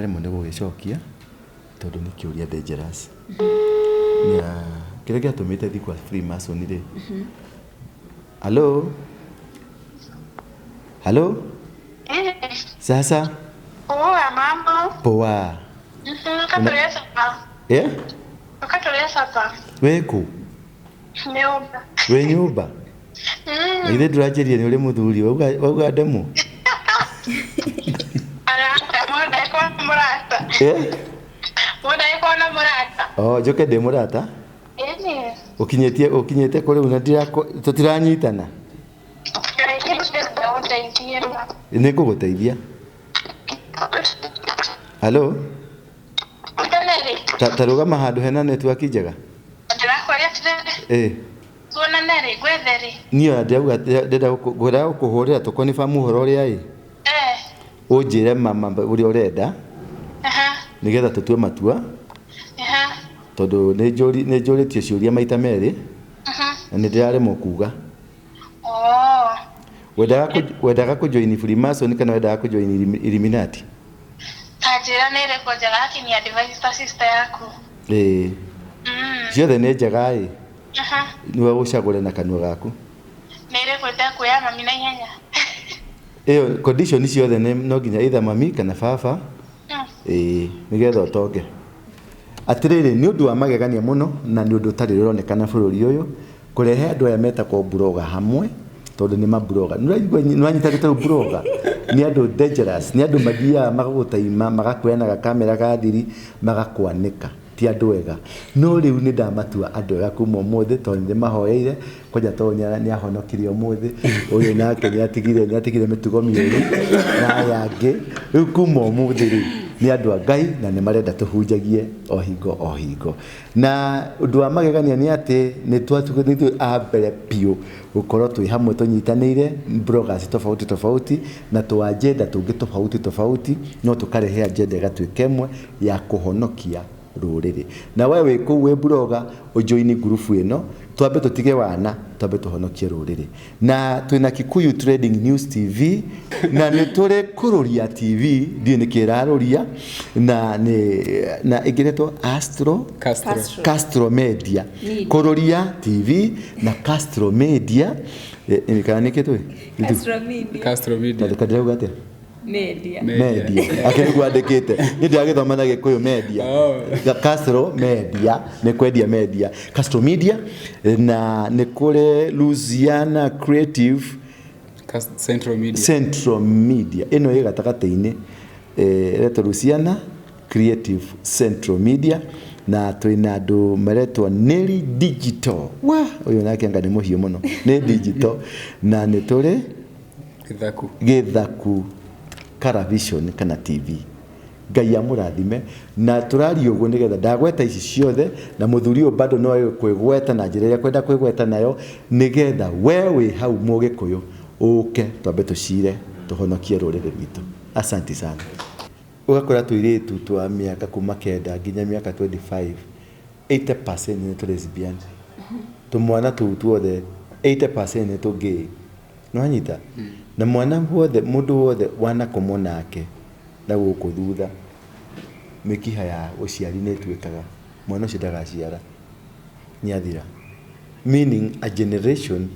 Rĩmwe nĩ gũgĩcokia tondũ nĩ kĩũria dangerous. Na kĩrĩa gĩatũmĩte thiĩ kwa Freemason rĩ, Hello? Hello? Sasa? Poa, mambo. Poa. Ũka tũrĩe capa. Eh? Ũka tũrĩe capa. Wĩ kũ? Nyũmba. Wĩ nyũmba? Na githĩ ndũranjĩrire nĩ ũrĩ mũthuri wauga ndemwo? Arata, mũndũ agĩkorwo na mũrata. Eh? Mũndũ agĩkorwo na mũrata. Oh, njũke ndĩ mũrata? Ĩni. Ũkinyĩtie kũ rĩu na tũtiranyitana? Kaingĩ ndĩrenda ũndeithie. Nĩ ngũgũteithia. Hello? Tene rĩ? Ta rũgama handũ hena network njega. Ndĩrakũria atĩrĩrĩ. Eh. Tuonane rĩ, ngwethe rĩ? Niĩ ona ndĩrauga ndĩrenda gũkũhũrĩra tũkonifam ũhoro ũrĩa ĩ. Eh. Ũnjĩre mama ũrĩa ũrenda. Nĩgetha tũtue matua. Tondũ nĩ njũrĩtio ciũria maita merĩ. Na nĩ ndĩraremwo kuga. Oh. Wendaga kũjoin Freemason kana wendaga kũjoin Illuminati? Ta njĩra nĩ ĩrĩkũ njega akini advise ta sister yaku. Ĩĩ. Ciothe nĩ njega ĩ. Nĩwe ũcagũre na kanua gaku. Nĩ ĩrĩkũ ĩtekuoya mami na ihenya? Ĩyo condition ciothe nĩ no nginya either mami kana baba. Ĩĩ, nĩgetha ũtonge. Atĩrĩrĩ, nĩ ũndũ wa magegania mũno na nĩ ũndũ ũtarĩ ũronekana bũrũri ũyũ kũrehe andũ aya metagwo blogger hamwe tondũ nĩ mablogger. Nĩ wanyita rĩtwa rĩu blogger? Nĩ andũ dangerous, nĩ andũ mathiaga magagũtaima, magakuoya na gakamera ga thiri, magakwanĩka. Ti andũ ega. No rĩu nĩ ndamatua andũ ega kuma ũmũthĩ tondũ nĩ ndĩmahoeire, kwanja tondũ nĩ ahonokirie ũmũthĩ, ũyũ nake nĩ atigire mĩtugo mĩũru na aya angĩ. Rĩu kuma ũmũthĩ rĩ, nĩ andũ a Ngai na nĩ marenda tũhunjagie o hingo o hingo. Na ũndũ wa magegania nĩ atĩ nĩ ithuĩ a mbere biũ gũkorwo twĩ hamwe tũnyitanĩire bloggers tofauti tofauti na tũ agenda tũngĩ tofauti tofauti, no tũkarehe agenda ĩgatuĩka ĩmwe ya kũhonokia rũrĩrĩ. Na we wĩ kũu wĩ blogger, ũjoini group ĩno, twambe tũtige wana, twambe tũhonokie rũrĩrĩ. Na twĩna Kikuyu Trading News TV, na nĩ tũrĩ Kũrũria TV, ndiũĩ nĩkĩ ĩrarũria, na nĩ na ĩngĩ Astro Castro. Castro. Castro Media. Media. Kũrũria TV na Castro Media. Kana nĩkĩ twĩ? Castro Media. Castro Media. Na ndĩrauga atĩa? Media. Media. Akĩrĩguo andĩkĩte. Niĩ ndĩragĩthoma na Gĩkũyũ media. Oh. Castro Media nĩ kwendia media. Castro Media na nĩ kũrĩ Louisiana Creative Central Media. Central Media. Ĩno ĩ gatagatĩ-inĩ. Ĩretwo Louisiana Creative Central Media na twĩna andũ maretwo Nelly Digital. Wa, ũyũ nake anga nĩ mũhiũ mũno. Nĩ digital na nĩ tũrĩ Gĩthaku. Gĩthaku Television kana TV. Ngai amũrathime na tũraria ũguo nĩgetha ndagweta ici ciothe na mũthuri ũyũ bado no kwĩgweta na njĩra ĩrĩa kwenda kwĩgweta nayo nĩgetha we wĩ hau mũgĩkũyũ ũke twambe tũcire tũhonokie rũrĩrĩ rwitũ. Asante sana. Ũgakora tũirĩtu twa mĩaka kuma 9 nginya mĩaka 25, 80% nĩ tũ lesbian. Tũmwana tũu tuothe 80% nĩ tũ gay. Nĩwanyita? Na mwana wothe, mũndũ wothe wanakomwo nake na gũkũ thutha, mĩkiha ya ũciari nĩ ĩtuĩkaga, mwana ũcio ndagaciara, nĩathira. Meaning a generation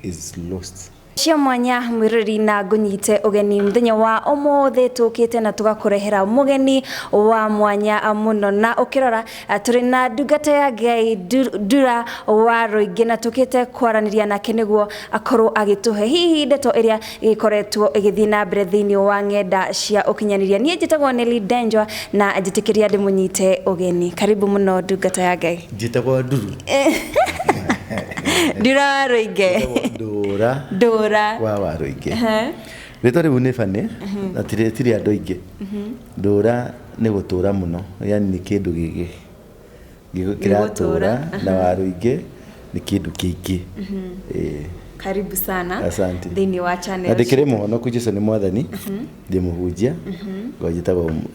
is lost. Cio mwanya mwirori na ngunyite ugeni muthenya wa umuthi tukite na tugakurehera mugeni wa mwanya muno na ukirora turi na ndungata ya Ngai Ndura wa Rũingĩ na tukite kwaraniria nake niguo akorwo agituhe hihi ndeto iria igikoretwo igithii na mbere thiini wa ng'enda cia ukinyaniria. Niĩ njĩtagwo Nelly Denjwa na njĩtĩkĩria ndĩmũnyite ũgeni. Karibu mũno ndungata ya Ngai. Njĩtagwo Nduru. Ndura wa Rũingĩ. Ndura. Ndura. Wa Rũingĩ. Rĩtwa rĩu nĩ bani na tirĩ andũ aingĩ. Ndura nĩ gũtũra mũno, yani nĩ kĩndũ kĩratũra na wa Rũingĩ nĩ kĩndũ kĩingĩ. Karibu sana. Asante. Thĩinĩ wa channel. Na ndĩkĩrĩ mũhonoku, Jesũ nĩ mwathani. Ndĩ mũhunjia.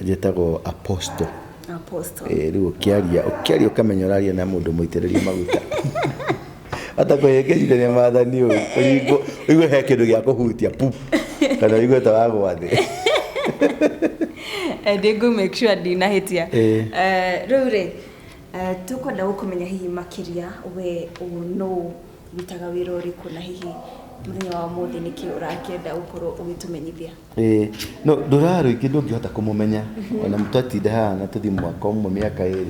Njĩtagwo Apostle. Apostle. Rĩu ũkĩaria ũkamenya ũraria na mũndũ mũitĩrĩrie maguta. Atakwĩhĩngĩcithania maathani ũyũ, ũigue he kĩndũ gĩa kũhutia pu, kana ũigue ta wagwa thĩ. Ndĩngũ make sure ndinahĩtia. Ĩĩ. Rĩu rĩ, tũkwenda gũkũmenya hihi makĩria, we nũ, ũrutaga wĩra ũrĩkũ, na hihi mũthenya wa ũmũthĩ nĩkĩ ũrakĩenda gũkorwo ũgĩtũmenyithia? Ĩĩ, no Ndũra Rũingĩ ndũngĩhota kũmũmenya ona twatinda haha na tũthiĩ mwaka ũmwe, mĩaka 2,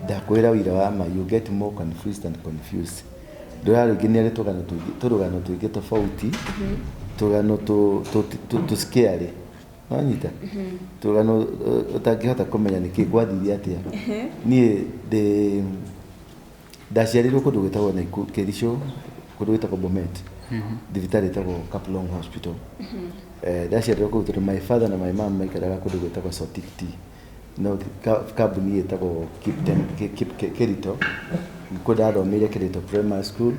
ndakwĩra ũira wa ma, you get more confused and confused. Ndũra Rũingĩ nĩ arĩ tũgano tũingĩ, tũrũgano tũingĩ tofauti, tũgano tũ scary, wanyita, tũrũgano ũtangĩhota kũmenya nĩkĩ gwathire atĩa. Niĩ ndĩ ndaciarĩirwo kũndũ gwĩtagwo Naikuru, Kericho, kũndũ gwĩtagwo Bomet, thibitarĩ ĩtagwo Kaplong Hospital. Ndaciarĩirwo kũu tondũ my father na my mom maikaraga kũndũ gwĩtagwo Sotik Tea, no kambuni ĩtagwo Kipten, Kerito. Nĩkuo ndathomeire Kerito Primary School,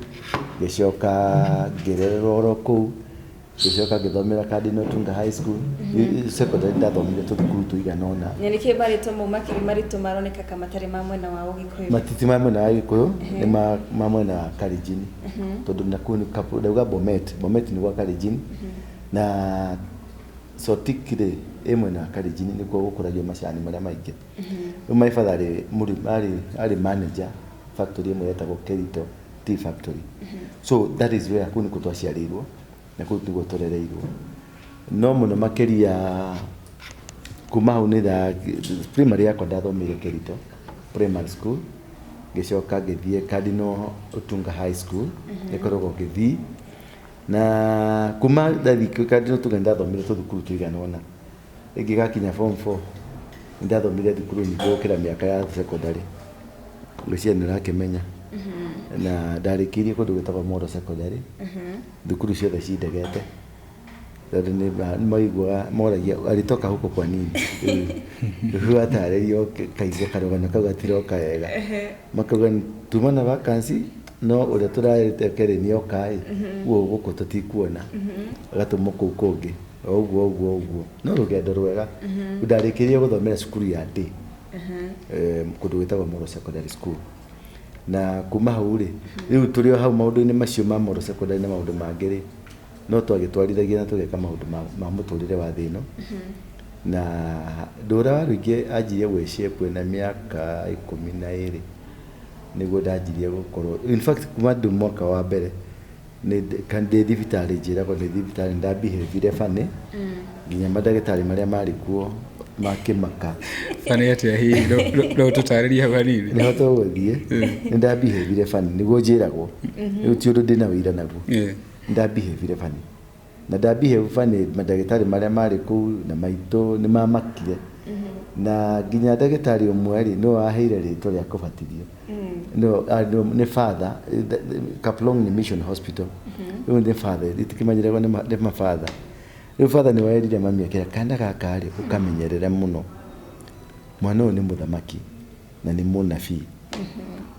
ngĩcoka ngĩrererwo oro kũu, ngĩcoka ngĩthomera Cardinal Tunga High School. Secondary ndathomire tũthukuru tũigana ũna. Na nĩkĩ marĩtwa mau makĩrĩ marĩtwa maroneka ka matarĩ ma mwena wa Ũgĩkũyũ? Matiti ma mwena wa Gĩkũyũ, nĩ ma mwena wa Kalenjin, tondũ nakuo nĩ ndauga Bomet, Bomet nĩ gwa Kalenjin, na Sotik rĩ ĩ mwena wa Kalenjin, nĩkuo gũkũragio macani marĩa maingĩ. Rĩu my father arĩ mũrĩmi, arĩ manager factory ĩmwe yetagwo Kerito Tea Factory. So that is where, kũu nĩkuo twaciarĩirwo na kũu nĩguo tũrereirwo. No mũno makĩria kuma hau nĩ primary yakwa ndathomeire Kerito Primary School, ngĩcoka ngĩthiĩ Cardinal Otunga High School, ĩkoragwo Gĩthii. Na kuma ndathiĩ Cardinal Otunga nĩndathomire tũthukuru tũigana ũna. Ĩngĩgakinya form 4 nĩndathomire thukuru nyingĩ gũkĩra mĩaka ya secondary, ngwĩciria nĩ ũrakĩmenya. Na ndarĩkĩirie kũndũ gwĩtagwo Molo Secondary. Thukuru ciothe cindegete tondũ nĩ maiguaga moragia alitoka huko kwa nini. Rĩu watarĩrio kaigua karũgano kau gatiroka wega, makauga tuma na vacancy, no ũrĩa tũrarĩte kerĩ nĩ oka ĩ, ũguo gũkũ tũtikuona, agatũmwo kũu kũngĩ, o ũguo ũguo ũguo. No rũgendo rwega. Ndarĩkĩrie gũthomera cukuru ya day, kũndũ gwĩtagwo Molo Secondary School. Na kuma hau rĩ, rĩu tũrĩ o hau maũndũ-inĩ macio ma Molo Secondary na maũndũ mangĩ rĩ, no twagĩtwarithagia na tũgeka maũndũ ma mũtũrĩre wa thĩ ĩno. Na Ndũra wa Rũingĩ anjirie gwĩ-shape na mĩaka 12 nĩguo ndanjirie gũkorwo, in fact kuma ndĩ mwaka wa mbere nĩ ndĩ thibitarĩ, njĩragwo ndĩ thibitarĩ nĩnda-behave-ire funny nginya mandagĩtarĩ marĩa marĩ kuo makĩmaka. Funny atĩa hihi? No ũtũtarĩrie hau hanini? Nĩho tũgũthiĩ. Nĩnda-behave-ire funny, nĩguo njĩragwo. Rĩu ti ũndũ ndĩna ũira naguo. Nĩnda-behave-ire funny, na nda-behave funny mandagĩtarĩ marĩa marĩ kũu na maitũ nĩ mamakire, na nginya ndagĩtarĩ ũmwe rĩ, nĩwe waheire rĩtwa rĩa kũbatithio. No nĩ father. Kaplong nĩ mission hospital. Rĩu nĩ father, itikĩmenyererwo nĩ mabather. Rĩu father nĩ werire mami, akĩra kana gaka rĩ, ũkamenyerere mũno, mwana ũyũ nĩ mũthamaki na nĩ mũnabii.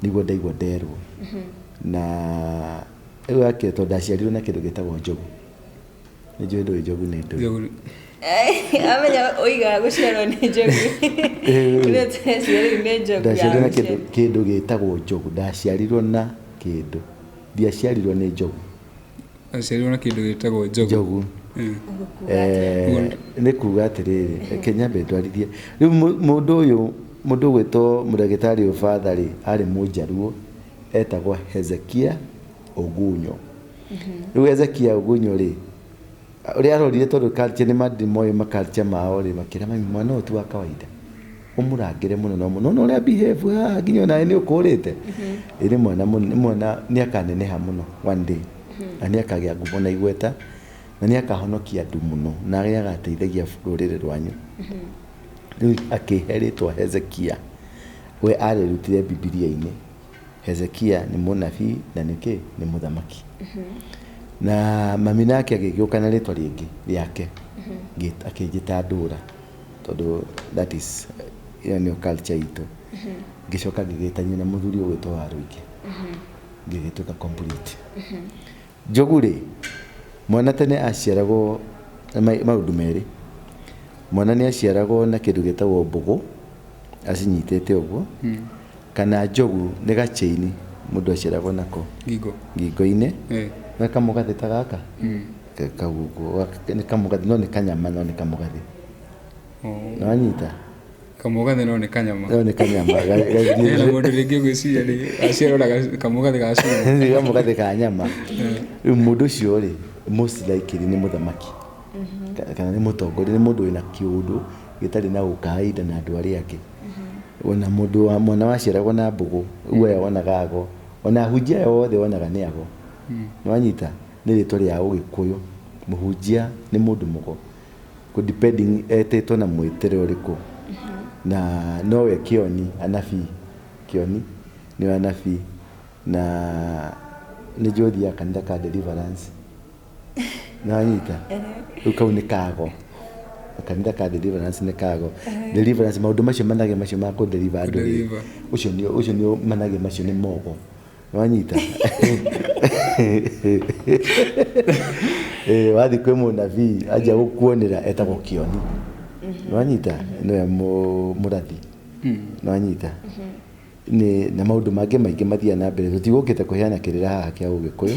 Nĩguo ndaigua nderwo. Na rĩu ake, tondũ ndaciarirwo na kĩndũ gĩtagwo njogu, nĩ njũĩ ndũĩ njogu nĩ ndũĩ. Njogu. Amenya oigaga gũciarwo nĩ njogu. Rĩu tũraciarĩrwo nĩ njogu ya Ndaciarirwo na gũciarwo. kĩndũ gĩtagwo njogu. Ndaciarirwo na kĩndũ, ndiaciarirwo nĩ njogu. Aciarirwo na kĩndũ gĩtagwo njogu. Njogu. Nĩ kuga atĩrĩrĩ, reke nyambe ndwarithie. Rĩu mũndũ ũyũ, mũndũ ũgwĩtwo mũndagĩtarĩ ũyũ father rĩ, arĩ mũnjaruo, etagwo Hezekia Ogunyo. Rĩu Hezekia Ogunyo rĩ, ũrĩa arorire, tondũ culture nĩ moĩ maculture mao rĩ, makĩra mami, mwana ũyũ ti wa kawaida, ũmũrangĩre mũno na mũno, ũrĩa behave haha nginya onawe nĩ ũkũrĩte. Ĩ nĩ mwana nĩ mwana nĩ akaneneha mũno one day, na nĩ akagĩa ngumo na igweta, na nĩ akahonokia andũ mũno, na nĩ agateithagia rũrĩrĩ rwanyu. Rĩu akĩhe rĩtwa Hezekia, we arĩrutire Bibilia-inĩ. Hezekia nĩ mũnabii na nĩ kĩ, nĩ mũthamaki. Na mami nake agĩgĩũka na rĩtwa rĩngĩ rĩake, akĩnjĩta Ndũra, tondũ that is ĩyo nĩyo culture itũ. Ngĩcoka ngĩgĩtanio na mũthuri ũgwĩtwo wa Rũingĩ, ngĩgĩtuĩka complete. Njogu rĩ, mwana tene aciaragwo na maũndũ merĩ. Mwana nĩ aciaragwo na kĩndũ gĩtagwo mbũgũ acinyitĩte ũguo, kana njogu nĩ gachain mũndũ aciaragwo nako ngingo. Ngingo-inĩ. Nĩ kamũgathĩ ta gaka. Kau ũguo, nĩ kamũgathĩ, no nĩ kanyama, no nĩ kamũgathĩ. Nĩwanyita? Kamũgathĩ no nĩ kanyama. No nĩ kanyama. Hena mũndũ rĩngĩ ngwĩciria nĩ aciarora kamũgathĩ ga cuma. Kamũgathĩ ka nyama. Rĩu mũndũ ũcio rĩ, most likely nĩ mũthamaki. Kana nĩ mũtongoria, nĩ mũndũ wĩna kĩũndũ gĩtarĩ na ũkaida na andũ arĩa angĩ. Ona mũndũ wa mwana waciaragwo na mbũgũ, ũguo aya wonaga ago. Ona ahunjia aya othe wonaga nĩ ago. Nĩwanyita? Nĩ rĩtwa rĩa Ũgĩkũyũ. Mũhunjia nĩ mũndũ mũgo. Depending etĩtwo na mwĩtĩre ũrĩkũ. Na nowe kĩoni, anabii. Kĩoni nĩwe anabii. Na nĩ njũĩ ũthiaga kanitha ka Deliverance. Nĩwanyita? Rĩu kau nĩ kago. Kanitha ka Deliverance nĩ kago. Deliverance, maũndũ macio manage macio ma kũ deliver andũ rĩ, ũcio nĩ ũcio nĩ manage macio nĩ mogo. Nĩwanyita? Wathiĩ kwĩ mũnabii anjia gũkuonera etagwo kĩoni. Nĩwanyita? Nĩwe mũrathi. Nĩwanyita? Nĩ na maũndũ mangĩ maingĩ mathiaga na mbere. Tũtigũkĩte kũheana kĩrĩra haha kĩa Ũgĩkũyũ.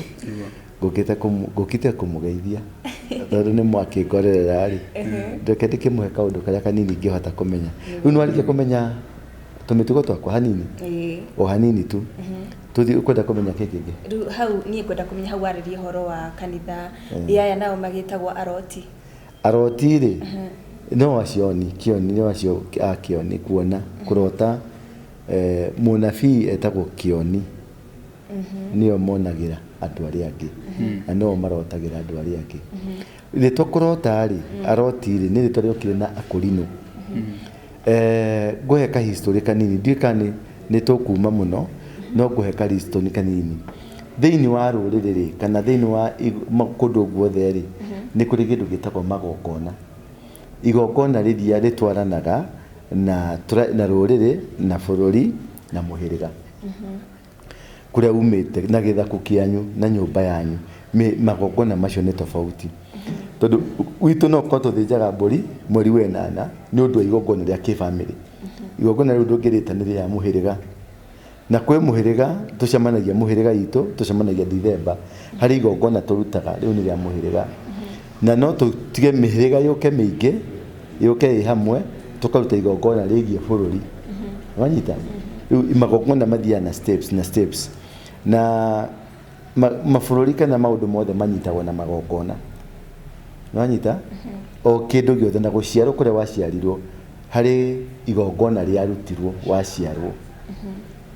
Ngũkĩte kũmũgeithia tondũ nĩ mwakĩngorerera rĩ, reke ndĩkĩmũhe kaũndũ karĩa kanini ingĩhota kũmenya. Rĩu nĩwarĩkia kũmenya tũmĩtugo twakwa hanini, o hanini tu. Tũthiĩ ũkwenda kũmenya kĩ kĩngĩ? Rĩu hau niĩ ngwenda kũmenya hau warĩria ũhoro wa kanitha, aya nao magĩtagwo aroti. Aroti rĩ, no acio oni, kĩoni, no acio a kĩoni, kuona, kũrota. Mũnabii etagwo kĩoni, nĩo monagĩra andũ arĩa angĩ, na nĩo marotagĩra andũ arĩa angĩ. Rĩtwa kũrota rĩ, aroti rĩ, nĩ rĩtwa rĩokire na akũrinũ. Ngũhe ka history kanini, ndiũĩ kana nĩ tũkuma mũno, no ngũhe ka history kanini. Thĩinĩ wa rũrĩrĩ rĩ, kana thĩinĩ wa kũndũ guothe rĩ, nĩ kũrĩ kĩndũ gĩtagwo magongona. Igongona rĩrĩa rĩtwaranaga na rũrĩrĩ, na bũrũri, na mũhĩrĩga. Kũrĩa umĩte, na gĩthaku kĩanyu, na nyũmba yanyu, magongona macio nĩ tofauti. Tondũ gwitũ no korwo tũthĩnjaga mbũri mweri wa ĩnana nĩ ũndũ wa igongona rĩa kĩbamĩrĩ. Igongona rĩu ndũngĩrĩta nĩ rĩa mũhĩrĩga. Na kwĩ mũhĩrĩga, tũcemanagia mũhĩrĩga itũ, tũcemanagia Dithemba. Harĩ igongona tũrutaga, rĩu nĩ rĩa mũhĩrĩga. Na no tũtige mĩhĩrĩga yũke mĩingĩ, yũke ĩ hamwe, tũkaruta igongona rĩgiĩ bũrũri. Wanyita? Rĩu magongona mathiaga na steps, na steps. Na mabũrũri kana maũndũ mothe manyitagwo na magongona. Wanyita? O kĩndũ gĩothe na gũciarwo kũrĩa waciarirwo, harĩ igongona rĩarutirwo waciarwo.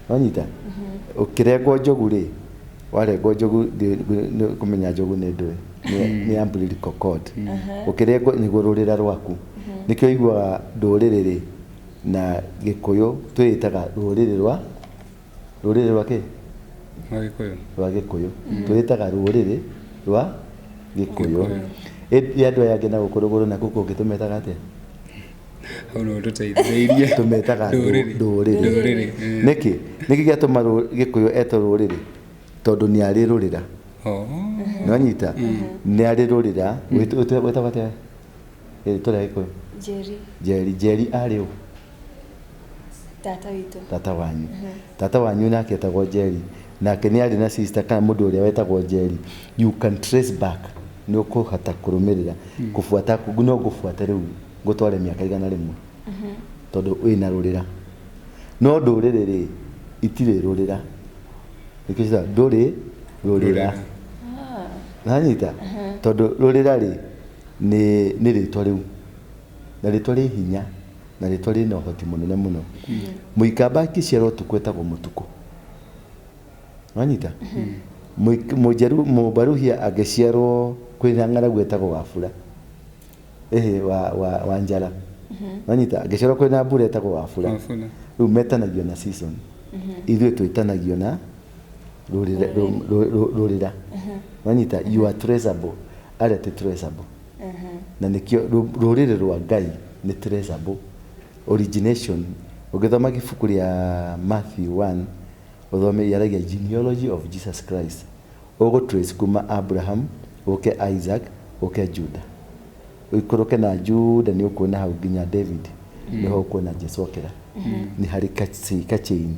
Wanyita? Ũkĩrengwo njogu rĩ, warengwo njogu, kũmenya njogu nĩ ndũĩ, nĩ umbilical cord. Ũkĩrengwo nĩguo rũrĩra rwaku. Nĩkĩo ũiguaga ndũrĩrĩ rĩ, na Gĩkũyũ twĩĩtaga rũrĩrĩ rwa, rũrĩrĩ rwa kĩ? Rwa Gĩkũyũ. Rwa Gĩkũyũ. Twĩĩtaga rũrĩrĩ rwa Gĩkũyũ. Ĩ andũ aya angĩ na gũkũ rũgũrũ na gũkũ ũngĩ tũmetaga atĩa? Hau no tũteithĩrĩirie. Tũmetaga Ndũrĩrĩ. ndũrĩrĩ. Ndũrĩrĩ. Nĩkĩ? Nĩkĩ gĩatũma Gĩkũyũ etwo rũrĩrĩ? Tondũ nĩ arĩ rũrĩra. Nĩwanyita? Nĩ arĩ rũrĩra. Wĩtagwo atĩa? Rĩtwa rĩa Gĩkũyũ? Njeri. Njeri. Njeri arĩ ũ? Tata witũ. Tata wanyu. Tata wanyu nake etagwo Njeri. Nake nĩ arĩ na sister kana mũndũ ũrĩa wetagwo Njeri. You can trace back. Nĩ ũkũhota kũrũmĩrĩra. Kũbuata, no ngũbuate rĩu ngũtware mĩaka 100. Tondũ wĩna rũrĩra. No ndũrĩrĩ rĩ, itirĩ rũrĩra. Nĩkĩo ciĩtagwo ndũrĩ rũrĩra. Nanyita? Tondũ rũrĩra rĩ, nĩ rĩtwa rĩu. Na rĩtwa rĩ hinya, na rĩtwa rĩna ũhoti mũnene mũno. Mũikamba akĩciarwo ũtukũ etagwo mũtukũ. Wanyita? Mũbaruhia angĩciarwo kwĩna ng'aragu etagwo Wafula. Wa njara. Wanyita? Angĩciarwo kwĩna mbura etagwo Wafula. Wafula. Rĩu metanagio na season. Ithuĩ twĩtanagio na rũrĩra. Wanyita? You are traceable. Arĩa ti traceable. Na nĩkĩo rũrĩrĩ rwa Ngai nĩ traceable. Origination. Ũngĩthoma ibuku rĩa Matthew 1, ũthome yaragia genealogy of Jesus Christ. Ũgũ trace kuma Abraham, ũke Isaac, ũke Judah. Ũikũrũke na Judah nĩ ũkuona hau nginya David. Nĩho ũkuona Jesu okĩra. Nĩ harĩ kachain.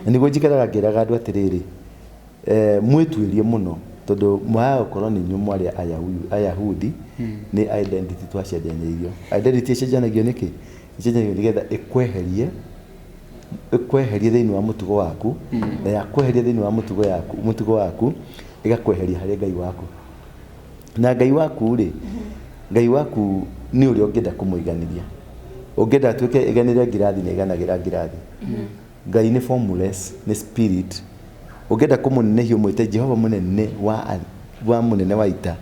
Na nĩguo njikaraga ngĩraga andũ atĩrĩrĩ, mwĩtuĩrie mũno. Tondũ mwaga gũkorwo nĩ inyuĩ mwarĩ Ayahudi, nĩ identity twacenjanĩirio. Identity ĩcenjanagio nĩkĩ? Ĩcenjanagio nĩgetha ĩkweherie thĩinĩ wa mũtugo waku, na yakweheria thĩinĩ wa mũtugo waku, ĩgakweheria harĩ Ngai waku. Na Ngai waku rĩ, Ngai waku nĩ ũrĩa ũngĩenda kũmũiganĩria. Ũngĩenda atuĩke ĩganĩre ngirathi nĩ ĩganagĩra ngirathi. Ngai nĩ formless, nĩ spirit. Ũngĩenda kũmũnenehia ũmwĩte Jehova mũnene wa mũnene wa ita,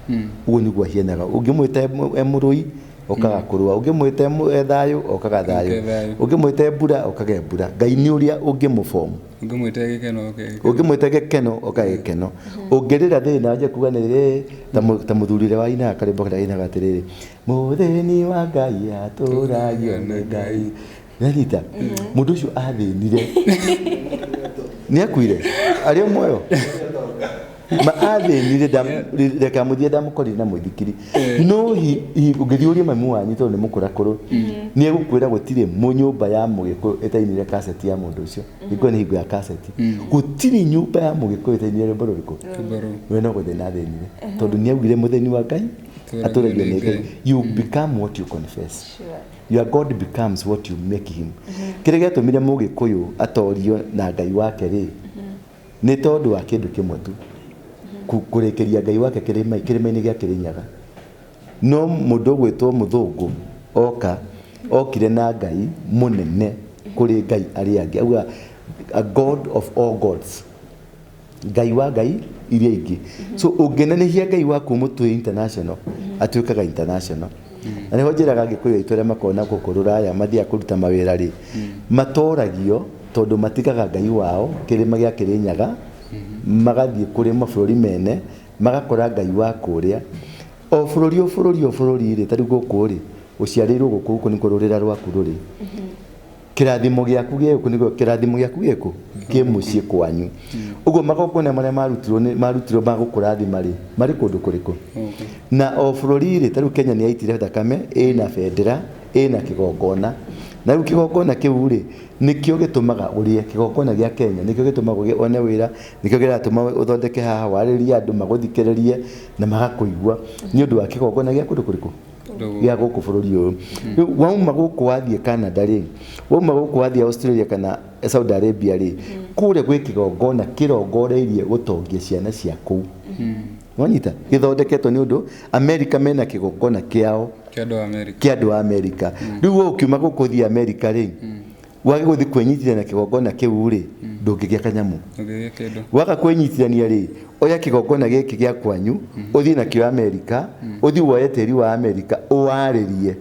ũguo nĩguo ahianaga. Ũngĩmwĩta e mũrũi, okaga kũrũa. Ũngĩmwĩta e thayũ, okaga thayũ. Ũngĩmwĩta mbura, okaga mbura. Ngai nĩ ũrĩa ũngĩmũform. Ũngĩmwĩta gĩkeno, oke gĩkeno. Ũngĩmwĩta gĩkeno, okaga gĩkeno. Ũngĩrĩra thĩna wanjie kuga nĩ rĩ, ta mũthuri ũrĩa wainaga karwĩmbo karĩa ainaga atĩrĩrĩ, mũthĩni wa Ngai atũragio nĩ Ngai. Nĩanyita? Mũndũ ũcio athĩnire. Nĩ akuire? Arĩ o muoyo? Ma athĩnire, reke amũthie ndamũkorire na mũithikiri. No ũngĩthiĩ ũrie mami wanyu tondũ nĩ mũkũrakũrũ, nĩ egũkwĩra gũtirĩ nyũmba ya mũgĩkũyũ ĩtainire kaseti ya mũndũ ũcio. Hingo nĩ hingo ya kaseti. Gũtirĩ nyũmba ya mũgĩkũyũ ĩtainire rwĩmbo rũrĩkũ? We no gũthĩna athĩnire. Tondũ nĩ augire mũthĩni wa Ngai atũragio nĩ Ngai. You become what you confess. Your God becomes what you make him. Kĩrĩa gĩatũmire mũgĩkũyũ atorio na Ngai wake rĩ, nĩ tondũ wa kĩndũ kĩmwe tu. Kũrĩkĩria Ngai wake kĩrĩma-inĩ gĩa Kĩrĩnyaga. No mũndũ ũgwĩtwo mũthũngũ oka, okire na Ngai mũnene kũrĩ Ngai arĩa angĩ. Auga, a God of all gods. Ngai wa Ngai iria ingĩ. So ũngĩnenehia Ngai waku ũmũtue international, atuĩkaga international. Na nĩho njĩraga Agĩkũyũ aitũ arĩa makoragwo na gũkũ rũraya mathiaga kũruta mawĩra rĩ, matoragio tondũ matigaga Ngai wao kĩrĩma gĩa Kĩrĩnyaga, magathiĩ kũrĩ mabũrũri mene, magakora Ngai wa kũrĩa. O bũrũri o bũrũri o bũrũri rĩ, ta rĩu gũkũ rĩ, ũciarĩirwo gũkũ, gũkũ nĩkuo rũrĩra rwaku rũrĩ. Kĩrathimo gĩaku gĩkũ nĩguo kĩrathimo gĩaku gĩkũ kĩ mũciĩ kwanyu. Ũguo magongona marĩa marutirwo nĩ marutirwo ma gũkũrathima rĩ, marĩ kũndũ kũrĩkũ? Na o bũrũri rĩ, ta rĩu Kenya nĩ yaitire thakame, ĩna bendera, ĩna kĩgongona. Na rĩu kĩgongona kĩu rĩ, nĩkĩo gĩtũmaga ũrĩe. Kĩgongona gĩa Kenya nĩkĩo gĩtũmaga wone wĩra, nĩkĩo kĩratũma ũthondeke haha, warĩrie andũ, magũthikĩrĩrie na magakũigua nĩ ũndũ wa kĩgongona gĩa kũndũ kũrĩkũ? Gĩa gũkũ bũrũri ũyũ. Rĩu wauma gũkũ wathiĩ Canada rĩ, wauma gũkũ wathiĩ Australia kana Saudi Arabia rĩ, kũrĩa gwĩ kĩgongona kĩrongoreirie gũtongia ciana cia kũu. Wanyita? Gĩthondeketwo nĩ ũndũ America mena kĩgongona kĩao Kĩa andũ a America. Kĩa andũ a America. Rĩu we ũkiuma gũkũ ũthiĩ America rĩ, wage gũthiĩ kwĩnyitithania na kĩgongona kĩu rĩ, ndũngĩgĩa kanyamũ. Ndũngĩgĩa kĩndũ. Waga kwĩnyitithania rĩ, oya kĩgongona gĩkĩ gĩa kwanyu, ũthiĩ nakĩo America, ũthiĩ woe tĩri wa America, ũwarĩrie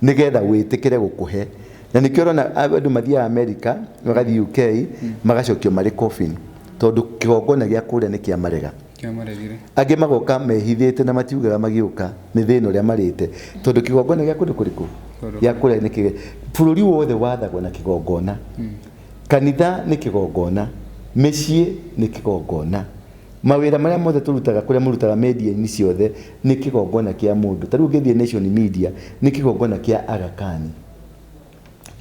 nĩgetha wĩtĩkĩre gũkũhe. Na nĩkĩo ũrona andũ mathiaga America, magathiĩ UK, magacokio marĩ coffin, tondũ kĩgongona gĩa kũrĩa nĩ kĩa marega. Kĩamaregire. Angĩ magoka mehithĩte na matiugaga magĩũka nĩ thĩna ũrĩa marĩte, tondũ kĩgongona gĩa kũndũ kũrĩkũ? Gĩa kũrĩa nĩ kĩge. Bũrũri wothe wathagwo na kĩgongona. Kanitha nĩ kĩgongona, mĩciĩ nĩ kĩgongona. Mawĩra marĩa mothe tũrutaga kũrĩa mũrutaga media-inĩ ciothe nĩ kĩgongona kĩa mũndũ. Ta rĩu ũngĩthiĩ Nation Media nĩ kĩgongona kĩa Aga Khan.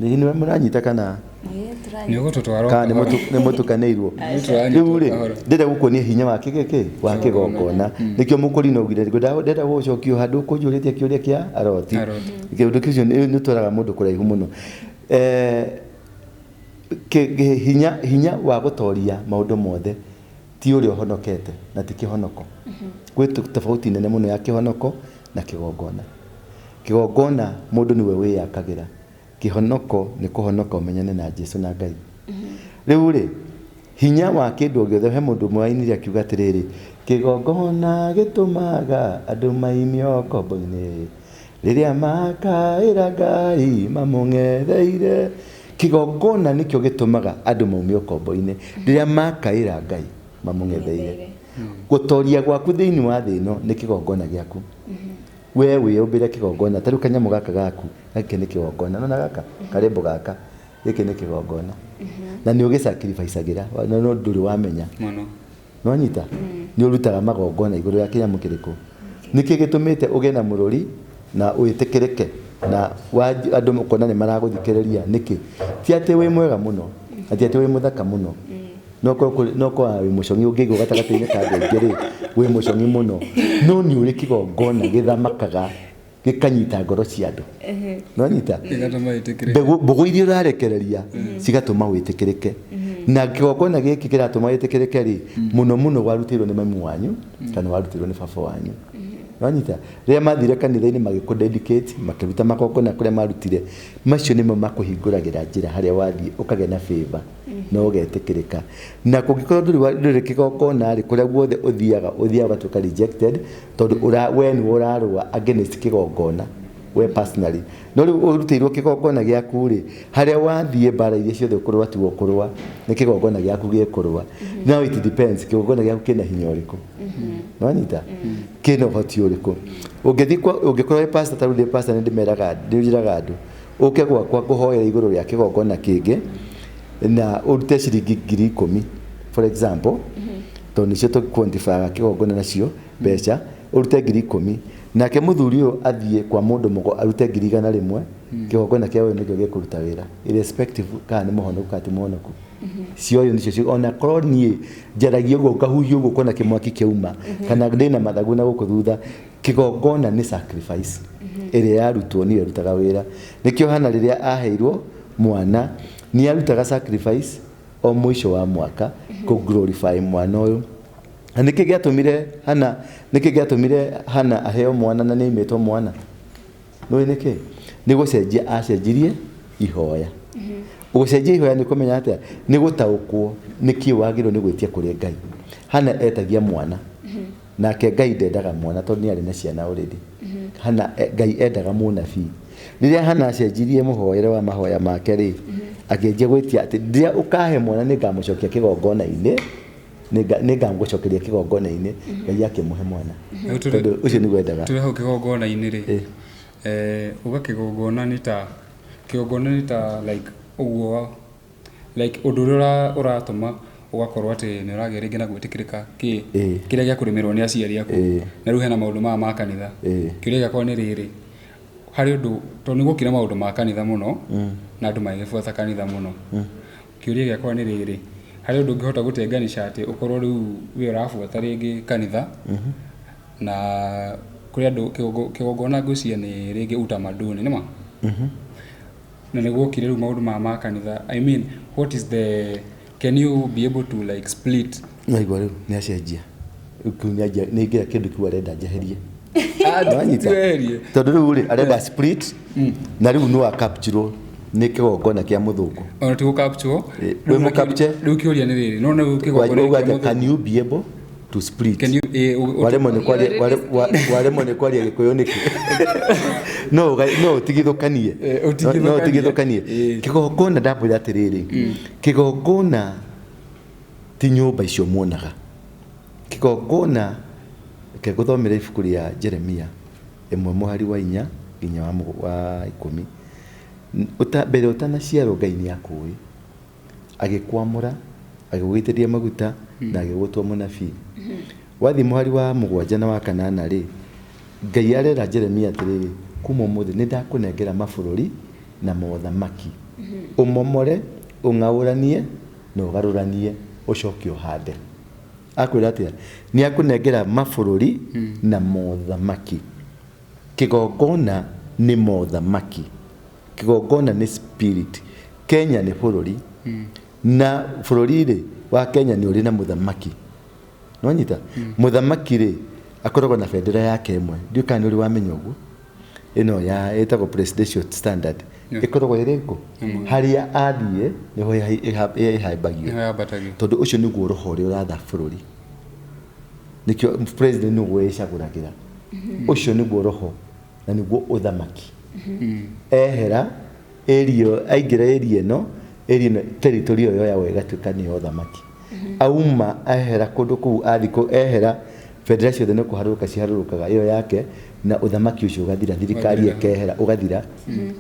Nĩ mũranyita kana Nĩ ũgũtũtwara kana nĩ mũtukanĩirwo? Rĩu rĩ, ndĩrenda gũkuonia hinya wa kĩgĩkĩ wa kĩgongona. Nĩkĩo mũkũrino augire ndĩrenda gũcokio handũ ũkũnjũrĩtie kĩũria kĩa aroti. Kĩũndũ kĩu nĩ ũtwaraga mũndũ kũraihu mũno. Hinya wa gũtoria maũndũ mothe ti ũrĩa ũhonokete na ti kĩhonoko. Gwĩ tofauti nene mũno ya kĩhonoko na kĩgongona. Kĩgongona mũndũ nĩwe wĩyakagĩra. Kĩhonoko nĩ kũhonoka ũmenyane na Jesu na Ngai. Rĩu rĩ, hinya wa kĩndũ o gĩothe, he mũndũ ũmwe wainire akiuga atĩrĩrĩ, kĩgongona gĩtũmaga andũ maimio ngombo-inĩ, rĩrĩa makaĩra Ngai mamũng'etheire. Kĩgongona nĩkĩo gĩtũmaga andũ maumio ngombo-inĩ, rĩrĩa makaĩra Ngai mamũng'etheire. Gũtoria gwaku thĩinĩ wa thĩ ĩno nĩ kĩgongona gĩaku. We wĩyũmbĩre kĩgongona, ta rĩu kanyamũ gaka gaku, gĩkĩ nĩ kĩgongona. Nĩwona gaka? Karĩmbũ gaka, gĩkĩ nĩ kĩgongona. Na nĩ ũgĩsacrifice-agĩra, na no ndũrĩ wamenya. Nĩwanyita? Nĩ ũrutaga magongona igũrũ rĩa kĩnyamũ kĩrĩkũ? Nĩkĩ gĩtũmĩte ũgĩe na mũrũri na wĩtĩkĩrĩke na andũ ũkona nĩ maragũthikĩrĩria nĩkĩ? Ti atĩ wĩ mwega mũno, na ti atĩ wĩ mũthaka mũno. No korwo no korwo wĩ mũcong'i ũngĩigwo gatagatĩ-inĩ ka andũ aingĩ rĩ, wĩ mũcong'i mũno, no nĩ ũrĩ kĩgongona gĩthamakaga gĩkanyita ngoro cia andũ. Nĩwanyita? Gĩgatũma wĩtĩkĩrĩke. Mbegũ, mbũgũ iria ũrarekereria cigatũma wĩtĩkĩrĩke. Na kĩgongona gĩkĩ kĩratũma wĩtĩkĩrĩke rĩ, mũno mũno warutĩirwo nĩ mami wanyu kana warutĩirwo nĩ baba wanyu. Nĩwanyita? Rĩrĩa mathire kanitha-inĩ magĩkũ dedicate, makĩruta magongona kũrĩa marutire, macio nĩmo makũhingũragĩra njĩra harĩa wathiĩ ũkagĩa na favor na ũgetĩkĩrĩka. Na kũngĩkorwo ndũrĩ kĩgongona rĩ, kũrĩa guothe ũthiaga, ũthiaga ũgatuĩka rejected, tondũ we nĩwe ũrarũa against kĩgongona, we personally. No rĩu ũrutĩirwo kĩgongona gĩaku rĩ, harĩa wathiĩ mbara iria ciothe ũkũrũa tiwe ũkũrũa, nĩ kĩgongona gĩaku gĩkũrũa. Now it depends, kĩgongona gĩaku kĩna hinya ũrĩkũ. Nĩwanyita? Kĩna ũhoti ũrĩkũ. Ũngĩthiĩ kwa, ũngĩkorwo wĩ pastor, ta rĩu ndĩ pastor nĩ ndĩmeraga, ndĩnjĩraga andũ, ũke gwakwa ngũhoere igũrũ rĩa kĩgongona kĩngĩ, na ũrute ciringi 10,000, for example, tondũ nĩcio tũ quantify kĩgongona nacio mbeca, ũrute 10,000. Nake mũthuri ũyũ athiĩ kwa mũndũ mũgo arute 100,000, kĩgongona kĩa ũyũ nĩkĩo gĩkũruta wĩra, irrespective kana nĩ mũhonoku kana ti mũhonoku. Cio ũyũ nĩcio cio, ona korwo niĩ njaragia ũguo ngahuhia ũguo ũkona kĩmwaki kĩauma, kana ndĩna mathagu na gũkũ thutha, kĩgongona nĩ sacrifice ĩrĩa yarutwo nĩyo ĩrutaga wĩra. Nĩkĩo Hana rĩrĩa aheirwo mwana nĩ arutaga sacrifice o mũico wa mwaka kũ glorify mwana ũyũ. Na nĩkĩ gĩatũmire Hana, nĩkĩ gĩatũmire Hana aheo mwana na nĩ aimĩtwo mwana? Nĩũĩ nĩkĩ? Nĩ gũcenjia acenjirie ihoya. Gũcenjia ihoya nĩ kũmenya atĩa? Nĩ gũtaũkwo nĩkĩ wagĩrĩirwo nĩ gwĩtia kũrĩ Ngai. Hana etagia mwana. Nake Ngai ndendaga mwana tondũ nĩ arĩ na ciana already. Hana, Ngai endaga mũnabii. Rĩrĩa Hana acenjirie mũhoere wa mahoya make rĩ, akĩanjia gwĩtia atĩ rĩrĩa ũkahe mwana nĩ ngamũcokia kĩgongona-inĩ, nĩ ngamũcokeria kĩgongona-inĩ, Ngai akĩmũhe mwana. Rĩu Tondũ ũcio nĩguo endaga. Tũrĩ hau kĩgongona-inĩ rĩ, uga kĩgongona nĩ ta, kĩgongona nĩ ta like ũguo, like ũndũ ũrĩa ũratũma ũgakorwo atĩ nĩ ũragĩa rĩngĩ na gwĩtĩkĩrĩka kĩ, kĩrĩa gĩa kũrĩmĩrwo nĩ aciari aku. Na rĩu hena maũndũ maya ma kanitha. Kĩũria gĩakwa nĩ rĩrĩ, harĩ ũndũ, tondũ nĩ guokire maũndũ ma kanitha mũno, na andũ magĩbuata kanitha mũno. Kĩũria gĩakwa nĩ rĩrĩ, harĩ ũndũ ũngĩhota gũtenganisha atĩ ũkorwo rĩu we ũrabuata rĩngĩ kanitha, na kũrĩ andũ kĩgongona ngwĩciria nĩ rĩngĩ utamaduni, nĩ ma? Na nĩ guokire rĩu maũndũ maya ma kanitha. I mean, what is the, can you be able to like split? Naigua rĩu nĩ acenjia. Rĩu kĩu nĩ anjia, nĩ aingĩra kĩndũ kĩu arenda njeherie. Nĩwanyita? Tweherie. Tondũ rĩu rĩ, arenda split, na rĩu no acapturwo nĩ kĩgongona kĩa mũthũngũ. Ona ti gũ-capture. Wĩ mũcapture? Rĩu kĩũria nĩ rĩrĩ, no rĩu kĩgongona Wauga kĩa atĩa, mũthũngũ. can you be able to split? Can you, Waremwo nĩ kwaria, waremwo nĩ kwaria Gĩkũyũ nĩkĩ? No no ũtigithũkanie. Ũtigithũkanie. No ũtigithũkanie. Kĩgongona ndamwĩra atĩrĩrĩ, kĩgongona ti nyũmba icio muonaga. Kĩgongona, reke ngũthomere ibuku rĩa Jeremia 1 mũhari wa 4 nginya wa 10. Mbere ũtanaciarwo Ngai nĩ akũĩ. Agĩkwamũra, agĩgũitĩrĩria maguta na agĩgũtua mũnabii. Wathiĩ mũhari wa 7 na wa 8 rĩ, Ngai arera Jeremia atĩrĩrĩ, kuma ũmũthĩ nĩ ndakũnengera mabũrũri na mothamaki. Ũmomore, ũng'aũranie na ũgarũranie, ũcoke ũhande. Akwĩra atĩa? Nĩ akũnengera mabũrũri na mothamaki. Kĩgongona nĩ mothamaki. Kĩgongona nĩ spirit. Kenya nĩ bũrũri. Na bũrũri rĩ, wa Kenya nĩ ũrĩ na mũthamaki. Nĩwanyita? Mũthamaki rĩ, akoragwo na bendera yake ĩmwe. Ndiũĩ kana nĩ ũrĩ wamenya ũguo. Ĩno ya ĩtagwo presidential standard. Ĩkoragwo ĩrĩ kũ? Harĩa athiĩ nĩho ĩhambagio. Nĩho yambatagio. Tondũ ũcio nĩguo roho ũrĩa ũratha bũrũri. Nĩkĩo president nĩguo ĩcagũragĩra. Ũcio nĩguo roho na nĩguo ũthamaki. Ehera area, aingĩra area ĩno, area ĩno territory ĩyo yoyagwo ĩgatuĩka nĩ ya ũthamaki. Auma ehera kũndũ kũu athiĩ kũ, ehera bendera ciothe nĩ kũharũrũka ciharũrũkaga ĩyo yake na ũthamaki ũcio ũgathira, thirikari ĩkehera ũgathira.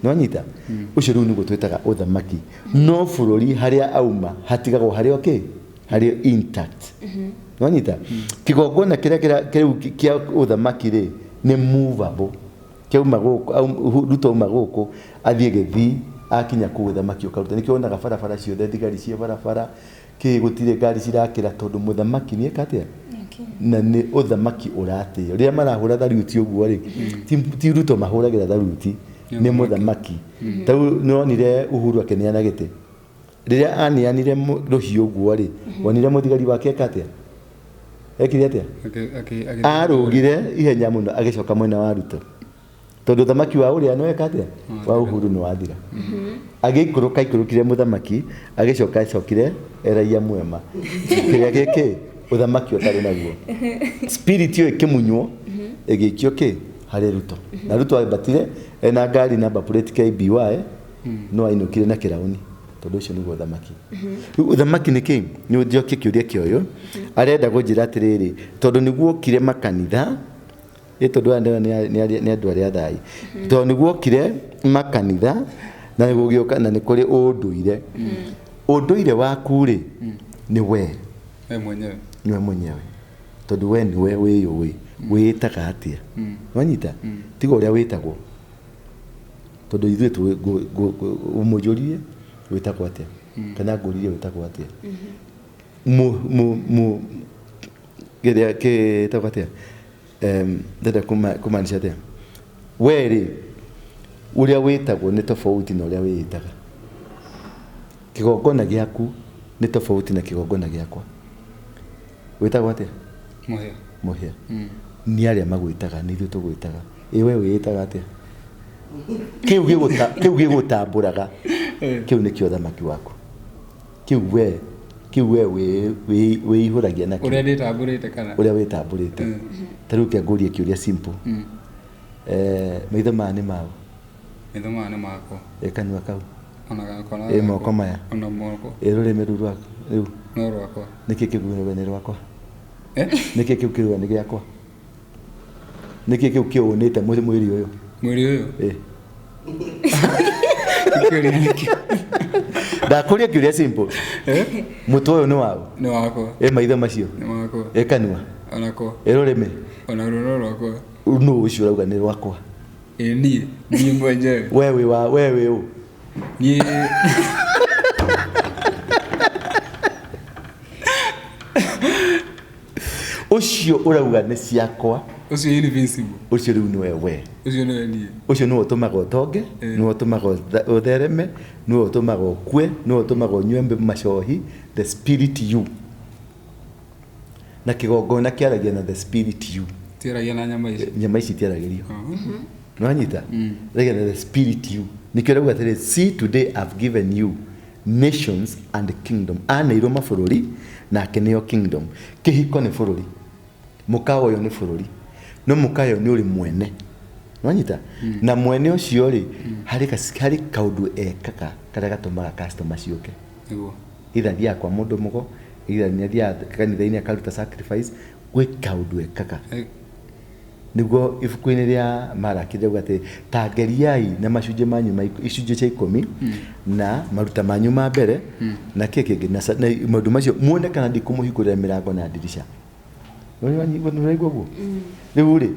Nĩwanyita? Ũcio rĩu nĩguo twĩtaga ũthamaki. No bũrũri harĩa auma hatigagwo harĩ o kĩ? Harĩ intact. Nĩwanyita? Kĩgongona kĩrĩa kĩu kĩa ũthamaki rĩ nĩ movable. Kĩauma gũkũ, Ruto auma gũkũ athiĩ Gĩthii, Akinya kũu ũthamaki ũkaruta. Nĩkĩo wonaga barabara ciothe thigari ciĩ barabara, kĩ gũtirĩ ngari cirakĩra tondũ mũthamaki nĩ eka atĩa? Na nĩ ũthamaki ũratĩo. Rĩrĩa marahũra tharuti ũguo rĩ, ti Ruto mahũragĩra tharuti, nĩ mũthamaki. Ta rĩu nĩwonire Uhuru akĩneana gĩtĩ. Rĩrĩa aneanire rũhiũ ũguo rĩ, wonire mũthigari wake eka atĩa? Ekire atĩa? Arũgire ihenya mũno agĩcoka mwena wa Ruto. Tondũ ũthamaki wa ũrĩa nĩweka atĩa? Wa Uhuru nĩ wathira. Agĩikũrũka aikũrũkire mũthamaki, agĩcoka acokire e raia mwema. Kĩrĩa gĩkĩ ũthamaki ũtarĩ naguo. Spirit ĩyo ĩkĩmunywo ĩgĩikio kĩ harĩ Ruto. Na Ruto ambatire ena ngari number plate KBY no ainũkire na kĩraũni tondũ ũcio nĩguo ũthamaki. Rĩu ũthamaki nĩ kĩ? Nĩ njokie kĩũria kĩa ũyũ arenda kũnjĩra atĩrĩrĩ, tondũ nĩguo okire makanitha ĩ tondũ aya ndĩrona nĩ andũ arĩa athai, tondũ nĩguo okire makanitha na gũgĩũka na nĩ kũrĩ ũndũire. Ũndũire waku rĩ nĩ we. We mwenyewe. Nĩwe mwenyewe tondũ we nĩwe wĩyũĩ wĩĩtaga atĩa, wanyita tiga ũrĩa wĩtagwo tondũ ithuĩ ũmũnjũrie wĩtagwo atĩa kana ngũrie wĩtagwo atĩa mu kĩrĩa kĩtagwo atĩa, ndĩrenda kũmaanisha atĩa, we rĩ ũrĩa wĩtagwo nĩ tofauti na ũrĩa wĩĩtaga. Kĩgongona gĩaku nĩ tofauti na kĩgongona gĩakwa. Wĩtagwo atĩa? Mũhĩa. Mũhĩa. Nĩ arĩa magwĩtaga, nĩ ithuĩ tũgwĩtaga. Ĩ we wĩĩtaga atĩa? Kĩu kĩu gĩgũtambũraga, kĩu nĩkĩo ũthamaki waku. Kĩu we kĩu we wĩihũragia nakĩo. Ũrĩa ndĩtambũrĩte kana? Ũrĩa wĩtambũrĩte. Ta rĩu kĩngũrie kĩũria simple. Maitho maya nĩ maũ? Maitho maya nĩ makwa. Ĩ kanua kau? Ona gakwa Ĩ moko maya? Ona moko. Ĩ rũrĩmĩ rũu rwaku rĩu? No rwakwa. Nĩkĩ kĩu kĩugaga nĩ rwakwa? Nĩkĩ kĩu kĩugaga nĩ gĩakwa? Nĩkĩ kĩu kĩũnĩte mwĩrĩ ũyũ? Mwĩrĩ ũyũ? Ĩ. Ndakũria kĩũria simple. Mũtwe ũyũ nĩ waũ? Nĩ wakwa. Ĩ maitho macio? Nĩ makwa. Ĩ kanua? Onako. Ĩ rũrĩmĩ? Ona ruo no rwakwa. Nũ ũcio ũrauga nĩ rwakwa? Ĩ niĩ, niĩ mwenyewe. We wĩ wa, we wĩ ũ? Niĩ Ũcio ũrauga nĩ ciakwa. Ũcio invincible. Ũcio rĩu nĩwe we. Ũcio nĩwe niĩ. Ũcio nĩwe ũtũmaga ũtonge, nĩwe ũtũmaga ũthereme, nĩwe ũtũmaga ũkue, nĩwe ũtũmaga ũnyue macohi, the spirit you. Na kĩgongona kĩaragia na the spirit you. Tiaragia na nyama ici. Nyama ici itiaragĩrio. Nĩwanyita? Aragia na the spirit you. Nĩkĩo rauga atĩrĩ, see today I've given you nations and kingdom. Aneirwo mabũrũri na akĩneo kingdom. Kĩhiko nĩ bũrũri. Mũkawa ũyũ nĩ bũrũri. No mũkawa ũyũ nĩ ũrĩ mwene. Nĩwanyita? Na mwene ũcio rĩ, harĩ harĩ kaũndũ ekaga karĩa gatũmaga customer ciũke. Nĩguo. Either athiaga kwa mũndũ mũgo, either nĩ athiaga kanitha-inĩ akaruta sacrifice, gwĩ kaũndũ ekaga. Nĩguo ibuku-inĩ rĩa Malaki rĩrauga atĩ ta ngeriai na macunjĩ manyu ma icunjĩ cia ikũmi na maruta manyu ma mbere na kĩ kĩngĩ na maũndũ macio muone kana ndikũmũhingũrĩra mĩrango na ndirica. Nĩũraigua ũguo? Rĩu rĩ,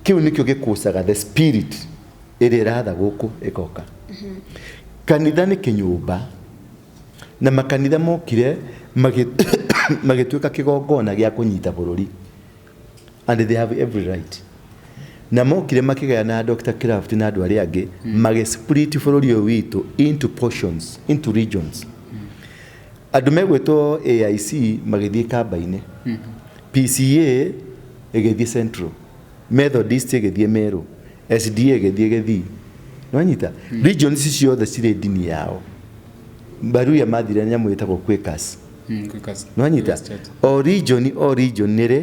kĩu nĩkĩo gĩkũcaga the spirit ĩrĩa ĩratha gũkũ ĩgoka. Kanitha nĩ kĩnyũmba na makanitha mokire magĩtuĩka kĩgongona gĩa kũnyita bũrũri. And they have every right. Na mokire makĩgaya na Dr. Kraft na andũ arĩa angĩ, magĩ-split bũrũri ũyũ witũ into portions, into regions. Andũ megwĩtwo AIC magĩthiĩ kamba-inĩ. PCA ĩgĩthiĩ Central, Methodist ĩgĩthiĩ Meru, SDA ĩgĩthiĩ Gĩthii. Nĩwanyita? Regions ciothe ciothe cirĩ ndini yao. Baruya mathire nyamũ ĩtagwo Quakers. Quakers. Nĩwanyita? Quakers Church. O region, o region nĩrĩ